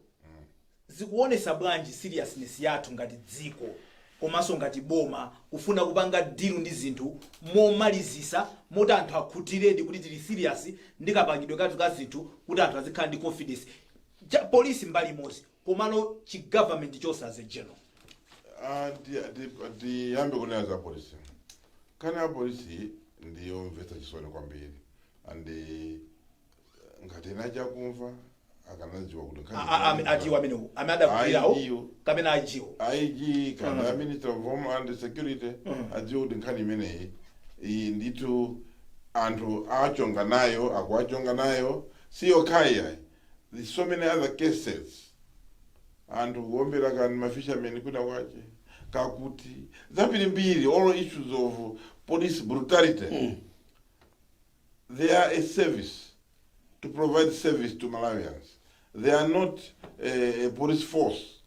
zikuonesa bwanji seriousness yathu ngati dziko komanso ngati boma kufuna kupanga deal ndi zinthu momalizisa, moti anthu akhutiredi kuti tili serious ndi kapangidwe kathu ka zinthu, kuti anthu azikhala ndi confidence polisi mbali imodzi, komano chigovernment chonse as a general? Ah, ndiyambe kunena za polisi. Nkhani ya polisi ndiyomvetsa chisoni kwambiri, andi ngati ena chakumva akanadziwa kuti nkhani Atiwo amenewo amene adagwirawo IG. kapena IG-wo? IG kana Minister of Homeland Security adziwe kuti nkhani imeneyi iyi ndithu anthu achonga nayo, akuachonga nayo. Siyokhaya, there's so many other cases, anthu kuombera kani mafishermen kwina kwache, kakuti zambirimbiri, all issues of police brutality. They are a service to provide service to Malawians. They are not a police force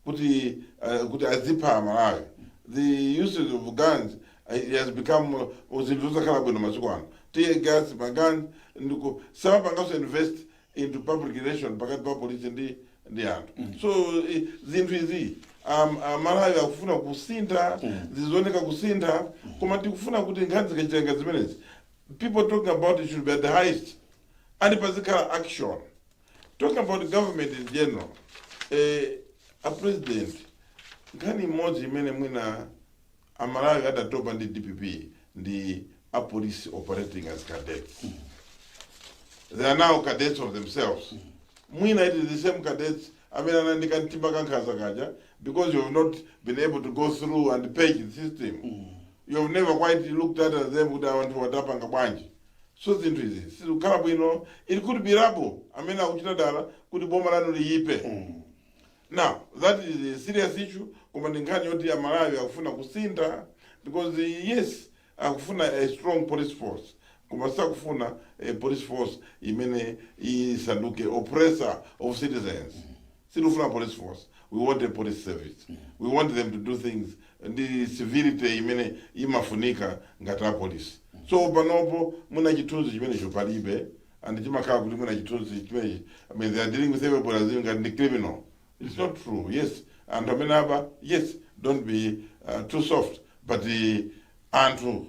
kuti azipha Malawi. The usage of guns, it has become zinthu zosakhala bwino masiku ano. Tear gas, maguns, ndiko samapanganso invest into public relation pakati pa polisi ndi anthu. So zinthu izi Amalawi akufuna kusintha, zizioneka kusintha, koma tikufuna kuti nkhani zikachitika zimenezi, people talking about it should be at the highest and pazikhala action. Talking about the government in general, a president, nkhani imodzi imene mwina Amalawi adatopa ndi DPP ndi a police operating as cadets. They are now cadets of themselves. Mwina it is the same cadets amene anandika mtimba kankhanza kaja, because you have not been able to go through and page the system. You have never quite looked at them kuti anthu watapanga bwanji. So zinthu izi sizikukhala bwino. It could be rabo amene akuchita dala kuti boma lanu liyipe. Now that is a serious issue, koma ndi nkhani yoti Amalawi akufuna kusintha, because yes, akufuna a strong police force, koma sakufuna a police force imene isanduke oppressor of citizens. Sitikufuna police force, we want a police service. We want them to do things ndi civility imene imafunika ngati a police. So panopo muna chithunzi chimenecho palibe, and chimakhala kuti muna chithunzi chimenechi, I mean, they are dealing with everybody as if ngati ndi criminal. It's not true. Yes, anthu amene aba, yes, don't be too soft, but anthu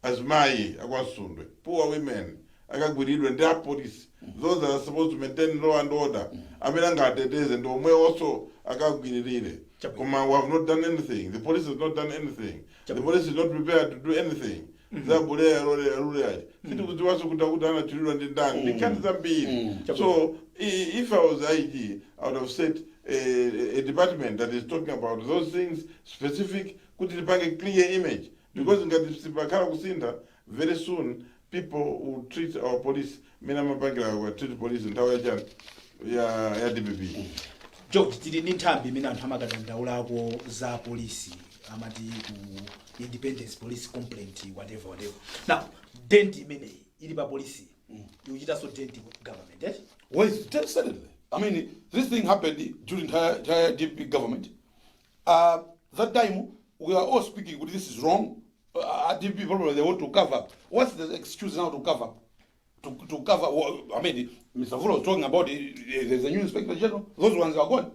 azimayi akwansundwe, poor women, akagwiridwe ndi apolisi, those that are supposed to maintain law and order, amene angateteze ndi omwe also akagwiririre. Chabwino. Koma we have not done anything. The police has not done anything. The police is not prepared to do anything. Zabuleya lole aja sitikudziwanso kuti anachulidwa ndi ndani, ndi nkhani zambiri. So if I was IG, I would have set a department that is talking about those things specific, kuti tipange clear image, because ngati sipakhala kusintha, very soon people will treat our police mene amapangira treat police nthawi yachani ya DPP. George, tili ndi nthambi imene anthu amakadandaulako za polisi, amati ku Independence Police Complaint, whatever, whatever. Now dent imeneyi ili pa polisi ikuchitanso dent government, eh? Well, certainly. I mean, this thing happened during entire DP government. That time, we are all speaking, this is wrong. DP probably they want to cover up. What's the excuse now to cover up? To cover, well, I mean, Mr. Mvula was talking about there's a new inspector general. Those ones are gone.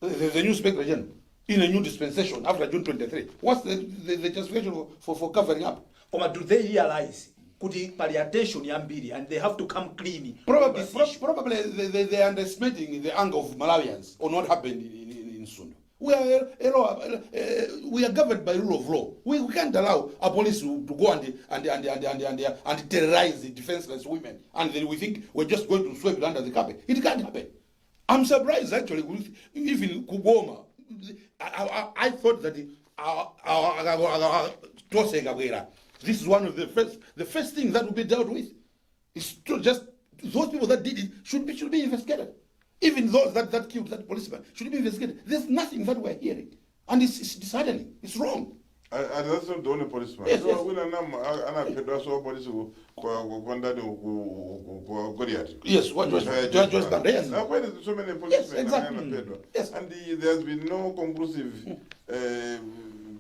There's a new inspector general in a new dispensation after June 23. What's the justification for covering up? Koma do they realize kuti pali attention yambiri and they have to come clean on Probably, this issue? Probably they are underestimating the anger of Malawians on what happened in Msundwe. We are governed by rule of law. We can't allow a police to go and terrorize the defenseless women, and then we think we're just going to sweep it under the carpet. It can't happen. I'm surprised actually, with even kuboma. I thought that our this is one of the first things that will be dealt with. It's to just those people that did it should be investigated. Even those that killed that policeman should be investigated. There's nothing that we're hearing, and it's disheartening. It's wrong. And that's not the only policeman. Yes, So yes. wina nam anaphedwa so polisi kwa ndani ku Goliath. Yes, kwa Joyce Banda, yes. Now, why there's so many policemen exactly. anaphedwa? Yes. And there's been no conclusive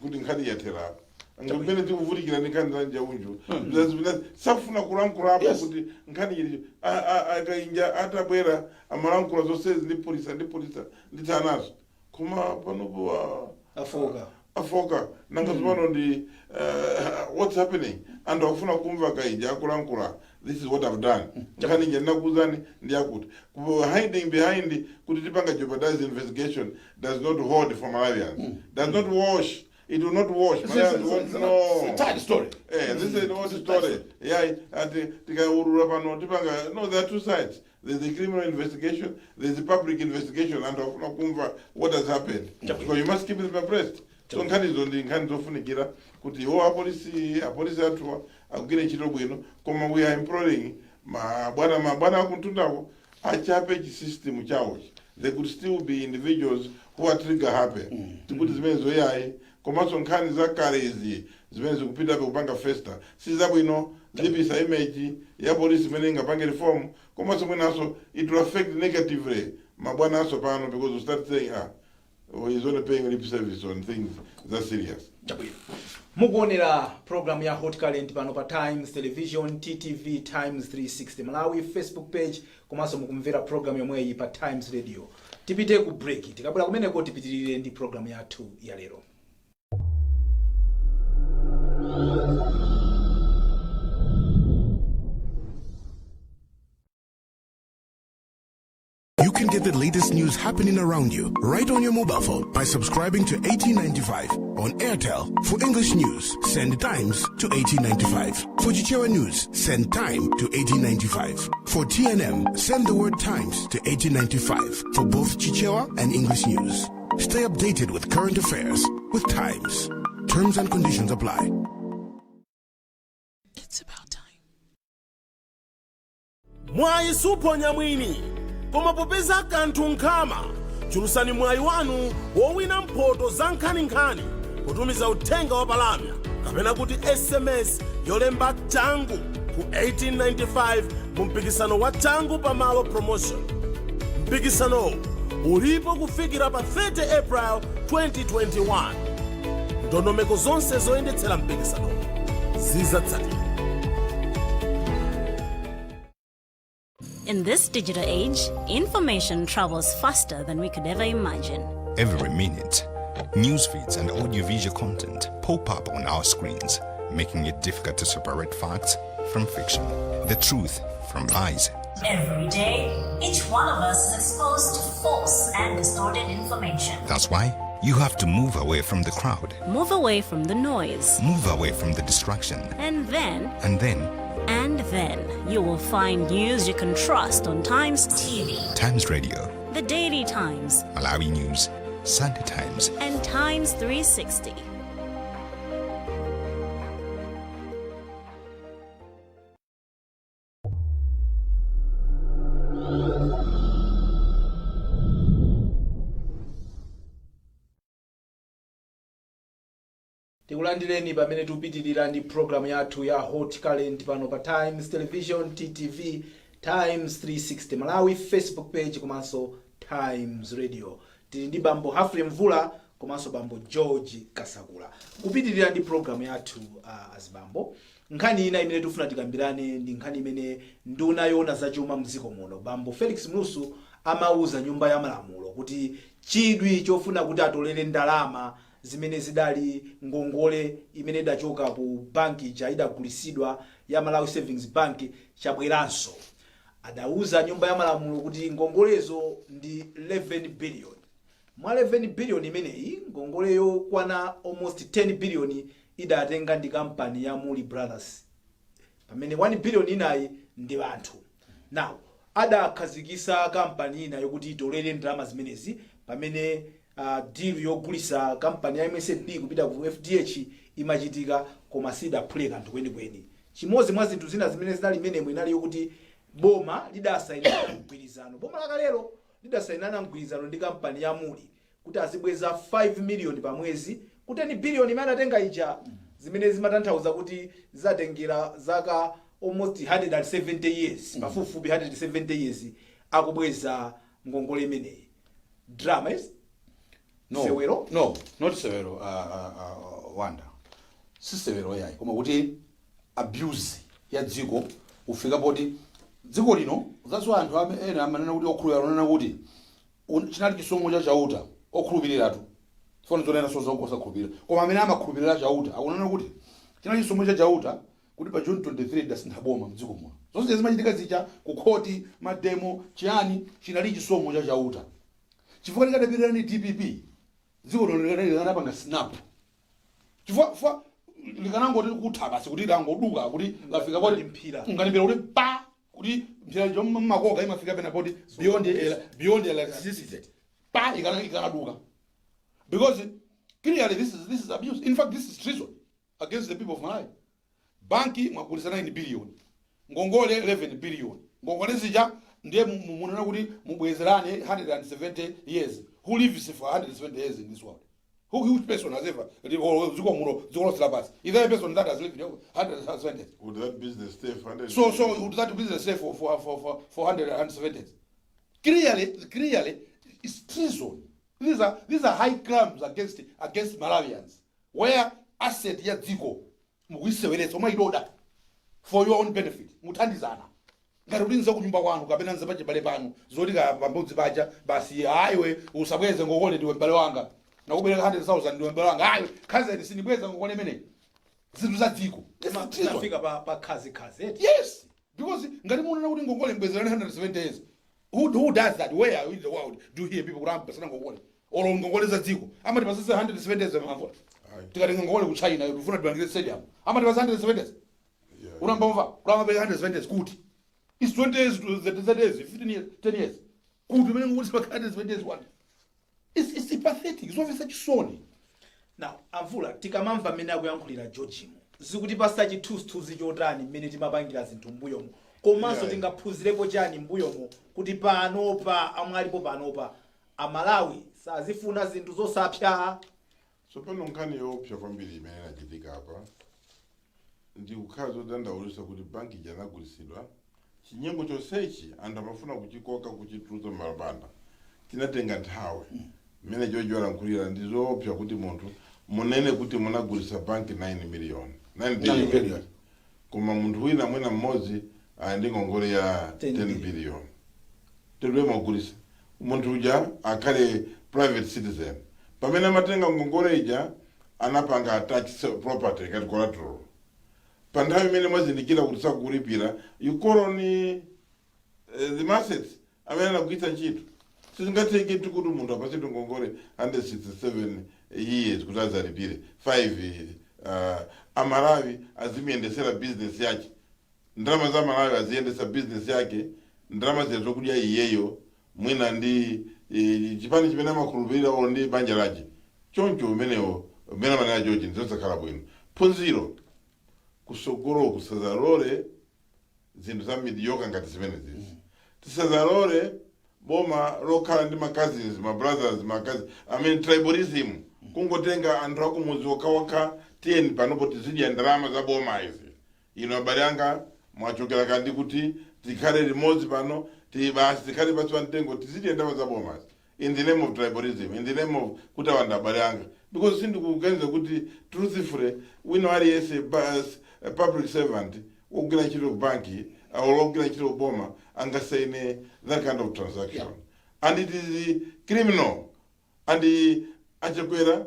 kuti nkhani yathera. Ngimene tikuvutikira ndi nkhani za Njauju. There's been safuna kulankhulapo kuti nkhani ili akainja atabwera amalankhula zonsezi ndi polisa ndi polisa ndithanazo. Koma panopo Afoka. Afoka nanga tsopano ndi what's happening? Anthu akufuna kumva Kainja akulankhula, "This is what I've done, nkhani ija ndinakuuzani ndi yakuti." Hiding behind kuti tipanga jeopardize investigation does not hold for Malawians, does not wash, it will not wash. Malawians won't know. It's a tight story. This is an old story. Yeah, ati tikaurura pano tipanga. No, there are two sides. There's the criminal investigation, there's the public investigation, and akufuna kumva what has happened. Because you must keep them abreast. So nkhanizo ndi nkhani zofunikira kuti iwo apolisi athuwa akugwire ntchito bwino, koma we are imploring mabwana akuntundako achape chisystem chawochi. There could still be individuals who are trigger happy. Tikuti zimene zoyayi, komanso nkhani zakale izi zimene zikupitabe kupanga fester si zabwino, zipisa image ya polisi imene ingapange reform, komanso mwinanso it will affect negatively mabwana aso pano, because we start saying, "Ah, oh, he's only paying lip service on things that serious." Chabwino, mukuonera program ya Hot Current pano pa Times Television, TTV, Times 360 Malawi Facebook page, komanso mukumvera program yomweyi pa Times Radio. Tipite ku break, tikabwera kumeneko tipitirire ndi program yathu ya lero. You can get the latest news happening around you right on your mobile phone by subscribing to 1895 on Airtel. For English news, send Times to 1895. For Chichewa news, send Time to 1895. For TNM, send the word Times to 1895 for both Chichewa and English news. Stay updated with current affairs with Times. Terms and conditions apply. It's about time. Mwayi suphonya mwini, koma popeza kanthu nkhama, chulutsani mwayi wanu wowina mphoto za nkhaninkhani potumiza uthenga wa palamya kapena kuti SMS yolemba "changu" ku 1895 mu mpikisano wa Changu Pamalo Promotion. Mpikisanowu ulipo kufikira pa 30 April 2021. Ndondomeko zonse zoyendetsera mpikisanowu zidzatsatidwa. In this digital age, information travels faster than we could ever imagine. Every minute, news feeds and audiovisual content pop up on our screens, making it difficult to separate facts from fiction, the truth from lies. Every day, each one of us is exposed to false and distorted information. That's why you have to move away from the crowd, Move away from the noise. Move away from the distraction, And then, and then and then, you will find news you can trust on Times TV, Times Radio, The Daily Times, Malawi News, Sunday Times, and Times 360. Tikulandireni pamene tikupitirira ndi program yathu ya Hot Current pano pa Times Television, TTV, Times 360 Malawi Facebook page, komanso Times Radio. Tili ndi bambo Humphrey Mvula komanso bambo George Kasakula kupitirira ndi program yathu. Azibambo, nkhani ina imene tikufuna tikambirane ndi nkhani imene nduna yoona zachuma mdziko muno, bambo Felix Mlusu, amauza nyumba ya malamulo kuti chidwi chofuna kuti atolere ndalama zimene zidali ngongole imene idachoka ku banki ija idagulitsidwa ya Malawi Savings Bank chabweranso. Adauza nyumba ya malamulo kuti ngongolezo ndi 11 billion. Mwa 11 billion imeneyi, ngongole yokwana almost 10 billion idatenga ndi kampani ya Mulli Brothers, pamene 1 billion inayi ndi anthu. Now adakhazikisa kampani ina yokuti itolere ndalama zimenezi pamene deal yogulisa kampani ya MSB kupita ku FDH imachitika, koma sidaphule kanthu kwenikweni. Chimodzi mwa zinthu zina zimene zinali menemo inali yokuti boma lidasayinana mgwirizano, boma lakalero lidasayinana mgwirizano ndi kampani ya Mulli kuti azibweza 5 million pa mwezi. Ku 10 billion imene anatenga ija, zimene zimatanthauza kuti zatengera zaka almost 170 years, pafupifupi 170 years akubweza ngongole imeneyi. Drama is No. Sewero? No, not sewero, wanda si sewero yayi, koma kuti abuse ya dziko ufika poti dziko lino. That's why anthu ena amanena kuti, okhulupirira ananena kuti chinali chisomo cha Chauta. Okhulupiriratu funa zonena so zosakhulupirira, koma amene amakhulupirira Chauta akunena kuti chinali chisomo cha Chauta kuti pa June 23 dasintha boma mdziko muno. Zonse zimachitika zija ku khoti, mademo, chiyani, chinali chisomo cha Chauta, chifukwa likadapirira ni DPP, dziko lino likanapanga snap, chifukwa likanangoti kutha basi, kuti langoduka, kuti lafika poti Ngati mphira. Ngati mphira, kuti pa kuti mphira chommakoka imafika pena poti beyond elasticity, pa ikanaduka, because clearly this is abuse. In fact, this is treason against the people of Malawi. Banki mwagulisa 9 billion, ngongole 11 billion. Ngongole zija ndiye munena kuti mubwezerane 170 years. Who lives for 170 years in this world? Which person has ever or dziko muno, dziko lonse lapansi, is there a person that has lived 170 years? Would that business stay funded? So would that business stay for 170 years? Clearly it's treason. These are high crimes against Malawians, where asset ya dziko mukuiseweretsa, umayidoda for your own benefit. Muthandizana ngati kuti nza kunyumba kwanu kapena nza pachibale panu, zoti ka pambudzi paja basi, ayiwe, usabweze ngongole, ndiwe m'bale wanga, nakubereka 100,000, ndiwe m'bale wanga, ayiwe cousin, sindibweza ngongole imeneyi. Zinthu za dziko. This is treason. Tafika pa khazikhazi eti? Yes, because ngati muonana kuti ngongole mbwezerani 170 years, who does that? Where in the world do you hear people kuti ambasana ngongole or ngongole za dziko amati pasese 170 years? Mamvula tikatenga ngongole ku China, tifuna tipangire stadium, amati pasa 170 years? Unambamva kuti amapeka 170 years? Kuti it's 20 years to 30 years, 15 years, 10 years, kuti umene ngongole sipaka 170 years? What it's pathetic, zomvetsa chisoni. Now, Amvula, tikamamva mmene akuyankhulira Georgemo, zikutipasa chithunzithunzi chotani mmene timapangira zinthu mbuyomo, komanso tingaphunzirepo chani mbuyomo kuti panopa amwe alipo panopa Amalawi sazifuna zinthu zosapsa? Tsopano nkhani yoopsa kwambiri imene inachitika apa ndi kukhala zodandaulitsa kuti banki ija inagulitsidwa. Chinyengo chonsechi anthu amafuna kuchikoka, kuchitulutsa malapanda, chinatenga nthawi. Mmene George walankhulira, ndi zoopsa kuti munthu munene kuti munagulitsa banki 9 million, 9 billion, billion. Koma munthu wina mwina mmodzi ali ndi ngongole ya 10 10 billion. Tedwe mwagulitsa munthu uja akhale private citizen. Pamene amatenga ngongole ija, anapanga attach property ngati collateral. Pa nthawi imene mwazindikira kuti sakukulipira, you call on the assets amene anagwiritsa ntchito. Sizingatheke kuti munthu apatsidwe ngongole 167 years kuti azalipire 5. Amalawi azimuyendesera business yake, ndalama za Malawi aziyendesa business yake, ndalama ziya zokudya iyeyo mwina ndi chipani chimene amakhulupirira olo ndi banja lake. Choncho umenewo umene amanena chochi ndizosakhala bwino. Phunziro kusogolo, kusazalole zinthu za mediocre ngati zimene zizi. Tisazalole boma lokhala ndi ma cousins, ma brothers, ma cousins, I mean, tribalism, kungotenga anthu akumudzi okhaokha. Tiyeni panopo tizidya ndalama za boma izi. Ino abale anga mwachokera kandi kuti tikhale limodzi pano, ti basi tikhale pansi pa mtengo, tizidya ndalama za boma in the name of tribalism, in the name of kuti awa ndi abale anga, because sindikuganiza kuti truthfully wina aliyense public servant wogwira ntchito ku banki or wogwira ntchito ku boma angasaine that kind of transaction. And it is criminal, and Achakwera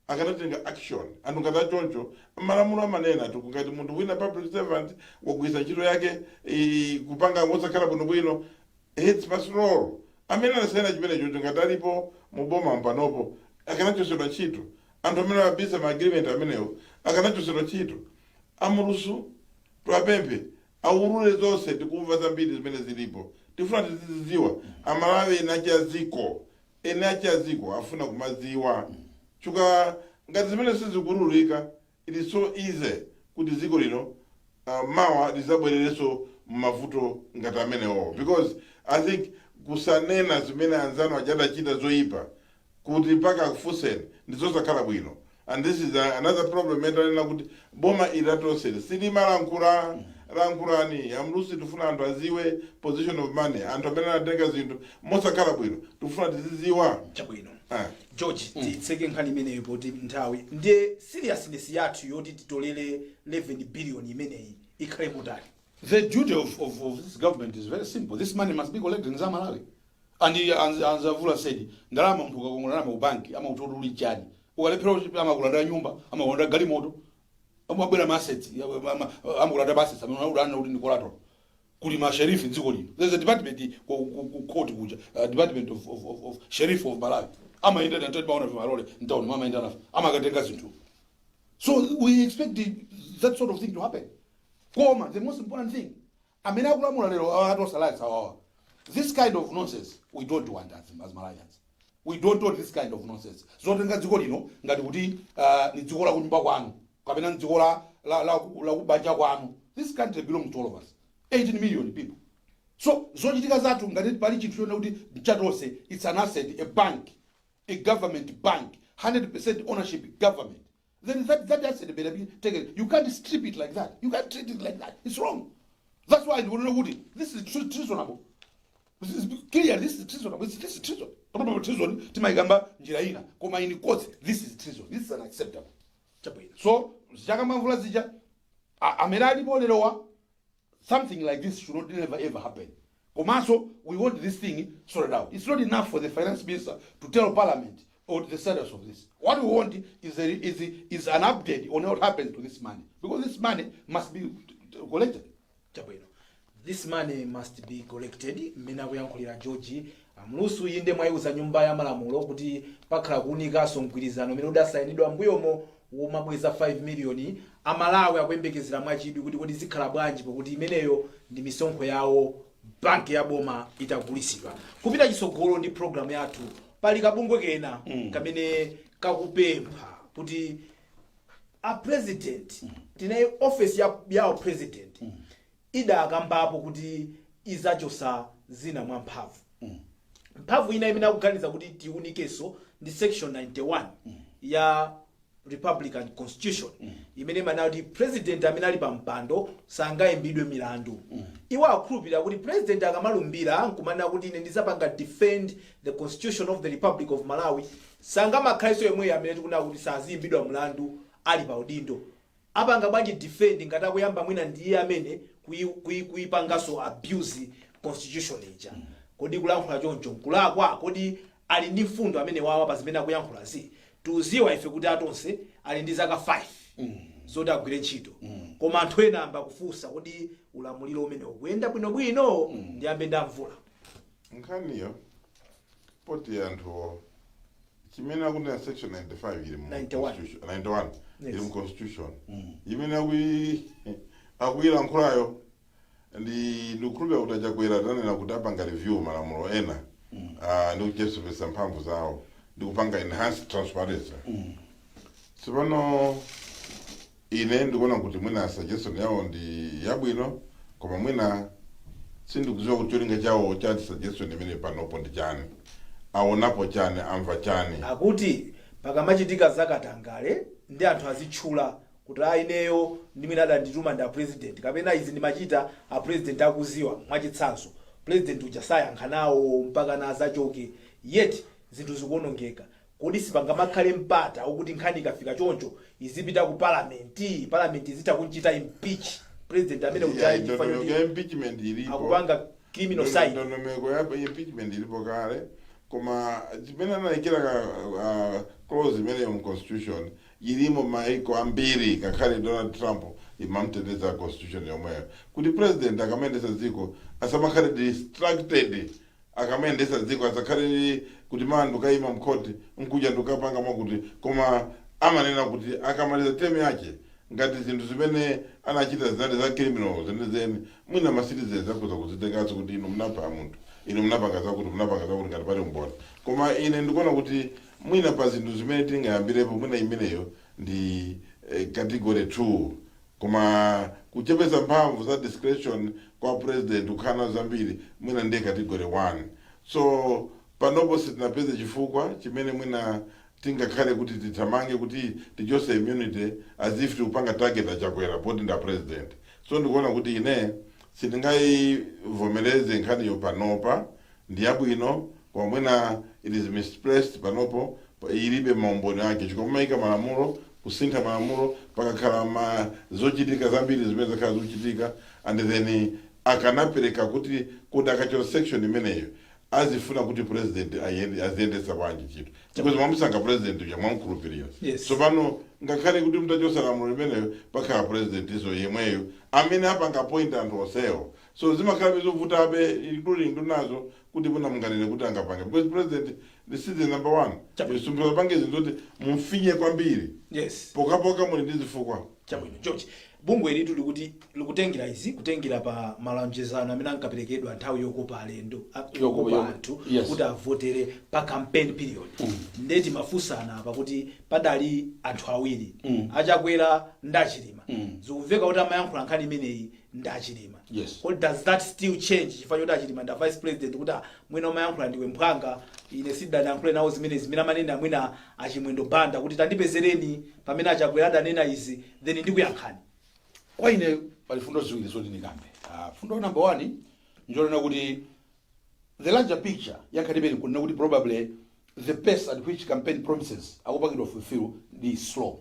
akanatenga action. Anthu ngati achoncho, malamulo amanena tikungati munthu wina public servant wagwiritsa ntchito yake kupanga mosakhala bwinobwino, heads must roll. Amene anasayina chimene chocho, ngati alipo muboma panopo, akanachosedwa ntchito. Anthu amene amabisa ma agreement amenewo akanachosedwa ntchito. Amulusu tiwapemphe aulule zonse. Tikumva zambiri zimene zilipo, tifuna tizizidziwa. Amalawi ene achaziko, ene achaziko afuna kumaziwa chuka. Ngati zimene sizikululika, it is so easy kuti dziko lino mawa lizabwererenso mmavuto ngati amenewo, because I think kusanena zimene anzanu ajadachita zoyipa kuti mpaka akufunseni ndizosakhala bwino. And this is another problem etanena kuti boma ili latonsere silimalankhula. Lankhulani, amlusi, tifuna anthu aziwe position of money, anthu amene anatenga zinthu mosakhala bwino, tikufuna tiziziwa. Chabwino. Ah. George, titseke nkhani imeneyo poti nthawi. Ndiye seriousness yathu yoti titolere 11 billion imeneyi ikhale motani? The duty of this government is very simple. This money must be collected in Zamalawi. And Zavula said, ndalama munthu ukakongola ndalama ku banki amakuti uli chani. Ukalephera kuti amakulanda nyumba, amakulanda galimoto, amabwera ma assets, amakulanda ma assets, amene ulanda kuti ndi collateral. Kuli ma sheriff dziko lino. There's a department ku court kuja, department of sheriff of Malawi. Amayenda na ntati maona vimalole mtown, amayenda nafe. Amakatenga zinthu. So we expect that sort of thing to happen. Koma, the most important thing, amene akulamula lero atosalasa awawa. This kind of nonsense we don't want as Malawians. We don't want this kind of nonsense. Zotenga dziko lino ngati kuti ni dziko la kunyumba kwanu kapena ni dziko la kubanja kwanu. This country belongs to all of us. 18 million people. So zochitika zathu, ngati pali chinthu chona kuti mchatonse, it's an asset, a bank, a government bank, 100% ownership government. Then that asset better be taken. You can't strip it like that. You can't treat it like that. It's wrong. That's why ndikuona kuti this is treasonable. This is clear, this is treasonable. This is treason. Panopa treason timayikamba njira ina. Koma in court, this is treason. This is unacceptable. Chabwino. So zichakamamvula zija amene alipo lerowa, something like this should not never ever happen. Komanso we want this thing sorted out. It's not enough for the finance minister to tell parliament or the status of this. What we want is an update on what happens to this money, because this money must be collected. Chabwino, this money must be collected, mmene akuyankhulira George Amlusu. Inde, mwayiuza Nyumba ya Malamulo kuti pakhala kuwunikanso mgwirizano umene udasayinidwa mbuyomo womabweza 5 miliyoni. Amalawi akuyembekezera mwachidwi kuti kodi zikhala bwanji, pakuti imeneyo ndi misonkho yawo, banki ya boma itagulisidwa. Kupita chitsogolo ndi programu yathu, pali kabungwe kena kamene kakupempha kuti a president, tinaye office yawo president idakambapo kuti izachosa zina mwa mphamvu. Mphamvu ina imene akuganiza kuti tiunikenso ndi section 91 ya Republican Constitution, imene imanena kuti president amene ali pa mpando sangayimbidwe milandu. Iwo akhulupirira kuti president akamalumbira nkumanena kuti "Ine ndizapanga defend the Constitution of the Republic of Malawi," sangamakhalenso yemweyo amene tikunena kuti saziyimbidwa mlandu ali pa udindo. Apanga bwanji defend ngati akuyamba mwina ndiye amene kuyipanganso abuse constitution ija? Kodi kulankhula choncho nkulakwa? Kodi ali ndi mfundo amene wawa pa zimene akuyankhulazi? Tuziwa ife kuti atonse ali ndi zaka 5 zoti agwire ntchito, koma anthu ena amba kufunsa, kodi ulamuliro umene ukuyenda bwinobwino? Ndiyambe ndamvula. Nkhaniyo poti anthu chimene akunena section 95 ili mu 91. Constitution 91 Yes. ili mu constitution imene akuyilankhulayo, ndi ndikukhulupirira kuti achakwera tanena kuti apanga review malamulo ena, ndi kuchepetsa mphamvu zawo ndi kupanga enhanced transparency. Tsopano ine ndikuona kuti mwina suggestion yawo ndi yabwino, koma mwina sindikudziwa kuti cholinga chawo chati suggestion imene panopo ndi chani, aonapo chani, amva chani? Akuti pakamachitika zakatangale ndi anthu azitchula kuti a ineyo ndimene adandituma ndi a president, kapena izi ndimachita a president akuziwa. Mwachitsanzo, president uja sayankha nawo mpaka na azachoke, yet zinthu zikuonongeka. Kodi sipangamakhale mpata wokuti nkhani ikafika choncho izipita ku palamenti, palamenti izitha kunchita impeach president amene Yeah, uja chifukwa ndondomeko choti ya impeachment ilipo. akupanga criminal side? Ndondomeko ya impeachment ilipo kale, koma chimene anayikira ka clause imeneyo mu constitution ilimo maiko ambiri, ngakhale Donald Trump imamteteza constitution yomweyo, kuti president akamayendesa dziko asamakhale distracted. Akamayendesa dziko asakhale kuti maa ndikayima mkhoti nkuja ndikapanga mwakuti, koma amanena kuti akamaliza term yake, ngati zinthu zimene anachita zinali za criminal zenizeni, mwina ma citizens akhoza kuzitenganso kuti inu munapha munthu, inu munapanga zakuti, munapanga zakuti, ngati pali umboni. Koma ine ndikuona kuti mwina pa zinthu zimene tingayambirepo, mwina imeneyo ndi category 2, koma kuchepesa mphamvu za discretion kwa president kukhala zambiri mwina ndiye category 1. So panopo sitinapeze chifukwa chimene mwina Tingakhale kuti tithamange kuti tichose immunity as if tikupanga target aChakwera poti nda president. So ndikuona kuti ine sindingayivomereze nkhaniyo panopa. Ndi yabwino, koma mwina it is misplaced panopo, ilibe maumboni ake, chifukwa mumayika malamulo, kusintha malamulo pakakhala ma zochitika zambiri zimene zakhala zikuchitika. And then akanapereka kuti kodi akachosa section imeneyo, azifuna kuti president aziyendetsa bwanji chinthu? Because mwamusankha president uja, mwamkhulupirira. So pano ngakhale kuti mutachosa lamulo limeneyo, pakhala president iso yemweyo amene apanga appoint anthu onsewo. So zimakhalabe zovutabe, including ndunazo, kuti muna munganene kuti angapange, because president the citizen number one. Simpange zinthu zoti mumfinye kwambiri, pokapoka muli ndi zifukwa. Chabwino, George. Bungwe litu likuti likutengera izi, kutengera pa malonjezano amene ankaperekedwa nthawi yokopa alendo, yokopa anthu kuti avotere pa campaign period. Ndeti mafunsana apa kuti padali anthu awiri, aChakwera ndi aChilima. Zikumveka kuti amayankhula nkhani imeneyi ndi aChilima. Kodi does that still change chifukwa choti aChilima nda vice president, kuti mwina umayankhula ndiwe mphwanga, ine sidanayankhule nawo zimene zimene amanena mwina aChimwendo Banda, kuti tandipezereni pamene aChakwera adanena izi, then ndikuyankhani? Kwa ine pali fundo ziwiri zoti ndikambe. Fundo number one njonena kuti the larger picture yankhani imene kunena kuti probably the pace at which campaign promises akupangidwa fulfill ndi slow.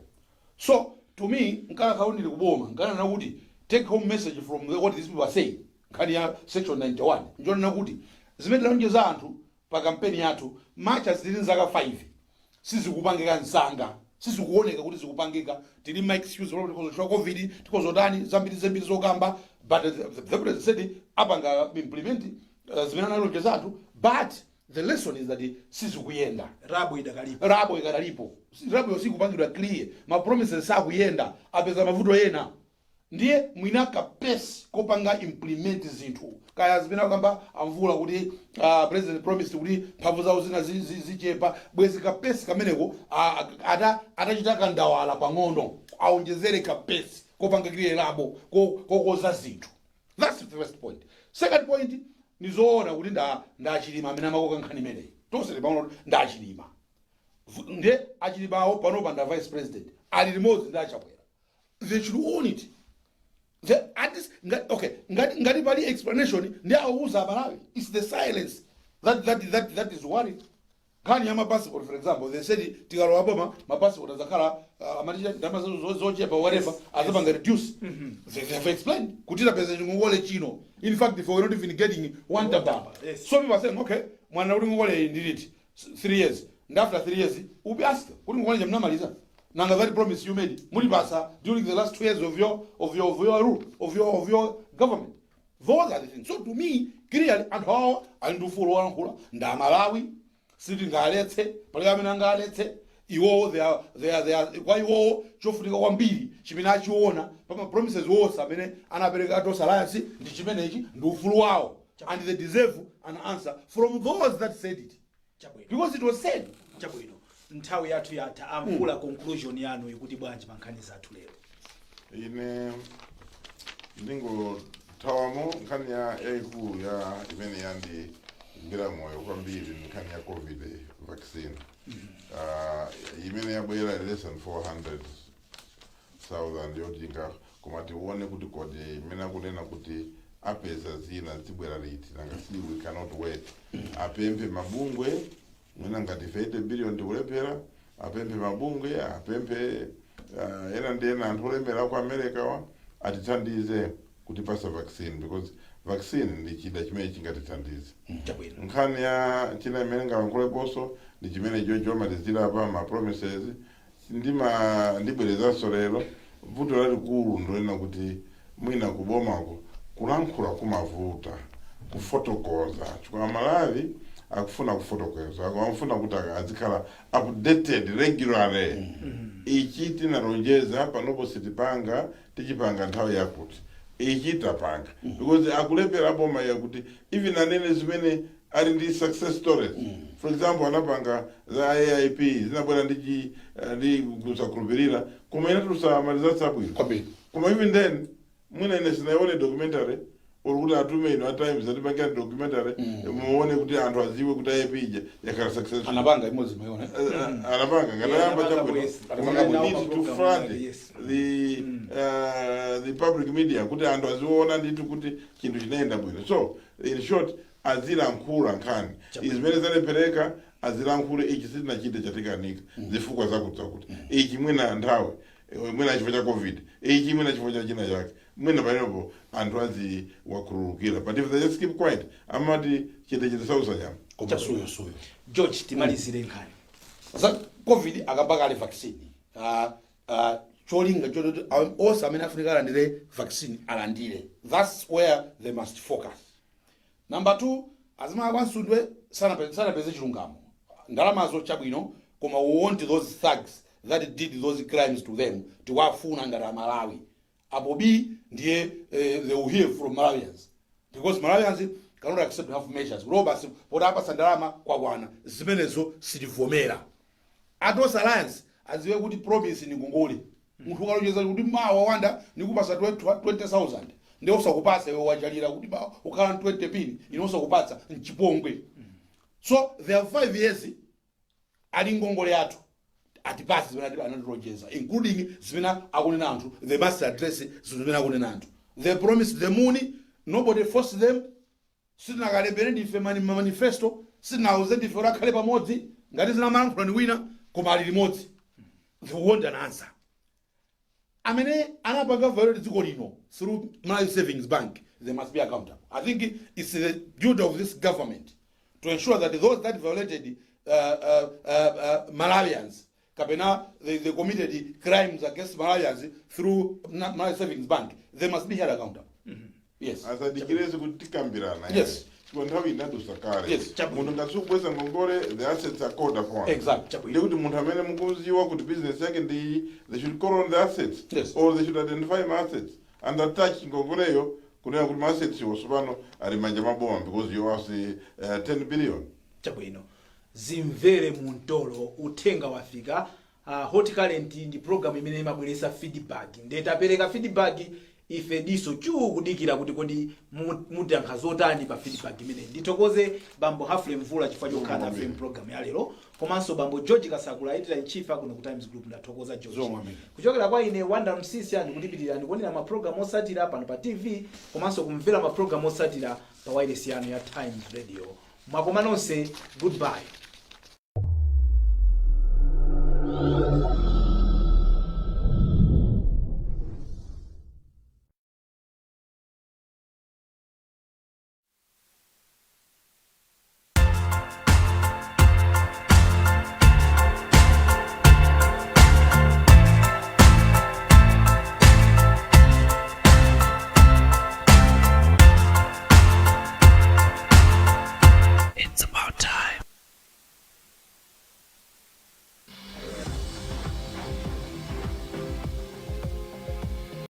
So to me, nkanakhala ndili kuboma, nkanena kuti take home message from what these people are saying, nkhani ya section 91, njonena kuti zimene tilonjeza anthu pa kampeni yathu, much as tili nzaka 5, sizikupangika msanga, sizikuoneka kuti zikupangika. Tili ma excuse, tikozochwa COVID, tikozotani, zambiri zambiri zokamba, but the president said apanga implement zimene analonjeza anthu, but the lesson is that sizikuyenda. Rubble idakalipo. Rubble ikadalipo. Rubble sikupangidwa clear, ma promises sakuyenda, apeza mavuto ena. Ndiye mwina ka pace kopanga implement zinthu, kaya zimene akamba amvula kuti president promised kuti mphamvu zawo zina zichepa, bwezi ka pace kameneko atachita kandawala pang'ono, aonjezere ka pace kopanga clear rubble, kokoza zinthu. That's the first point. Second point, nizoona kuti ndaChilima amene amakoka nkhani imeneyi. Tonse timaona kuti ndaChilima. Ndiye aChilimawo panopa nda vice president, ali limodzi ndi aChakwera. They should own it. The artist, okay, ngati pali explanation, ndi awuza Amalawi. It's the silence that is worried. Nkhani ya mapassport, for example, they said tikalowa boma mapassport azakhala amaticha ndalama zochepa, whatever, azapanga reduce. They have explained kuti tapeza chingongole chino. In fact, if we're not even getting one tambala. So people are saying, okay, mwana kuti ngongole iyi ndiliti 3 years, and after 3 years will be asked kuti ngongole jamnamaliza nanga, that promise you made mulipasa during the last 2 years of your rule, of your government. Those are the things. So to me, clearly anthu awo ali ndi ufulu wolankhula, ndi Amalawi, sitingaletse, palibe amene angaletse iwowo. They are, kwa iwowo chofunika kwambiri chimene achiona pa ma promises wonse amene anapereka Tonse Alliance ndi chimenechi. Ndi ufulu wawo and they deserve an answer from those that said it, because it was said. Chabwino, nthawi yathu yatha. Amvula, conclusion yanu ikuti bwanji pa nkhani zathu lero? Ine ndingothawamo nkhani ya yayikulu ya imene yandigwira moyo kwambiri ni nkhani ya COVID vaccine, imene yabwera less than 400,000 yoti inga, koma tione kuti kodi imene akunena kuti apeza zina zibwera liti? Nanga si we cannot wait. Apemphe mabungwe, mwina ngati 80 billion tikulephera, apemphe mabungwe, apemphe ena ndi ena, anthu olemera ku America wa atithandize kutipasa vaccine, because vaccine ndi chida chimene chingatithandize. Nkhani ya china imene ngawankhuleponso ndi chimene chomalizira pa ma promises, ndima ndibwerezanso lero, vuto lalikulu ndonena kuti mwina kubomako kulankhula kumavuta, kufotokoza, chifukwa Amalawi akufuna kufotokoza, akufuna kuti azikhala updated regularly. Ichi tinalonjeza, panopo sitipanga, tichipanga nthawi yakuti, ichi tapanga, because akulephera boma yakuti even anene zimene ali ndi success stories. For example, anapanga za AIP, zinabwera ndi ndi kusakhulupirira, koma inatulusa malizatsi abwino. Kwambiri. Koma even then mwina ine sinaione documentary. Uri kuti atume ino at Times atipangira documentary, muone kuti anthu aziwe kuti IAP ija yakhala successful. Anapanga imodzi, maiona. Anapanga ngatayamba. Anapanga. Chabwino. Yes. We need to fund the public media kuti anthu aziona ndithu kuti chinthu chinayenda bwino. So in short, azilankhula nkhani izimene zalephereka, azilankhule: ichi sitinachite, chatikanika, zifukwa zakuti zakuti, ichi mwina nthawi, mwina chifukwa cha COVID, ichi mwina chifukwa cha china chake. Mwina pamenepo anthu aziwakhululukira, but if they just keep quiet, amati chete sausa nyama. Koma suyo suyo. George, timalizire nkhani. Za COVID akamba kale, vaccine, cholinga choti onse amene afunika alandire vaccine alandire. That's where they must focus. Number two, azimayi kwa Nsundwe sanapeze chilungamo. Ndalamazo chabwino, koma we want those thugs that did those crimes to them. Tiwafuna ngati Amalawi. Apo b ndiye they will hear from Malawians, because Malawians cannot accept half measures. Kulo basi poti apasa ndalama kwakwana, zimenezo sitivomera. A Tonse Alliance adziwe kuti promise ni ngongole. Munthu ukalonjeza kuti mawa wanda nikupasa 20,000, ndiye usakupatsa, iwe wachalira kuti mawa ukhala 20 pin ine usakupatsa, mchipongwe. So there are 5 years ali ngongole yathu. Atipase zimene anatilonjeza, including zimene akunena anthu. They must address zinthu zimene akunena anthu. They promised the moon. Nobody forced them. Sitinakalembere ndife manifesto, sitinauze ndife kuti akhale pamodzi. Ngati zinamalankhula ni wina, koma ali limodzi. They want an answer. Amene anapanga violate dziko lino through Malawi Savings Bank, they must be accountable. I think it's the duty of this government to ensure that those that violated Malawians kapena they committed crimes against Malawians through Malawi Savings Bank, they must be held accountable, yes. Asadikirezi kuti tikambirana. Chifukwa nthawi inadusa kale. Munthu ngati sikubweza ngongole, the assets are called upon. Ndikuti munthu amene mukuziwa kuti business yake ndi, they should call on the assets or they should identify ma assets and attach ngongoleyo kunena kuti ma assets iwo tsopano ali manja maboma because you owe 10 billion. Chabwino, zimvere mu mtolo. Uthenga wafika. Hot Current ndi program imene imabweretsa feedback, ndiye tapereka feedback. Ife diso chuu kudikira kuti kodi mutayankha zotani pa feedback imeneyi. Ndithokoze bambo Hafle Mvula chifukwa chokhala nafe program ya lero, komanso bambo George Kasakula, editor in chief akuno ku Times Group. Ndathokoza, George. Zomwe amene. Kuchokera kwa ine Wanda Msisi, ndikutipitirira ndikuonera mapulogalamu osatira pano pa TV komanso kumvera mapulogalamu osatira pa wireless yanu ya Times Radio. Mwakoma nonse, goodbye.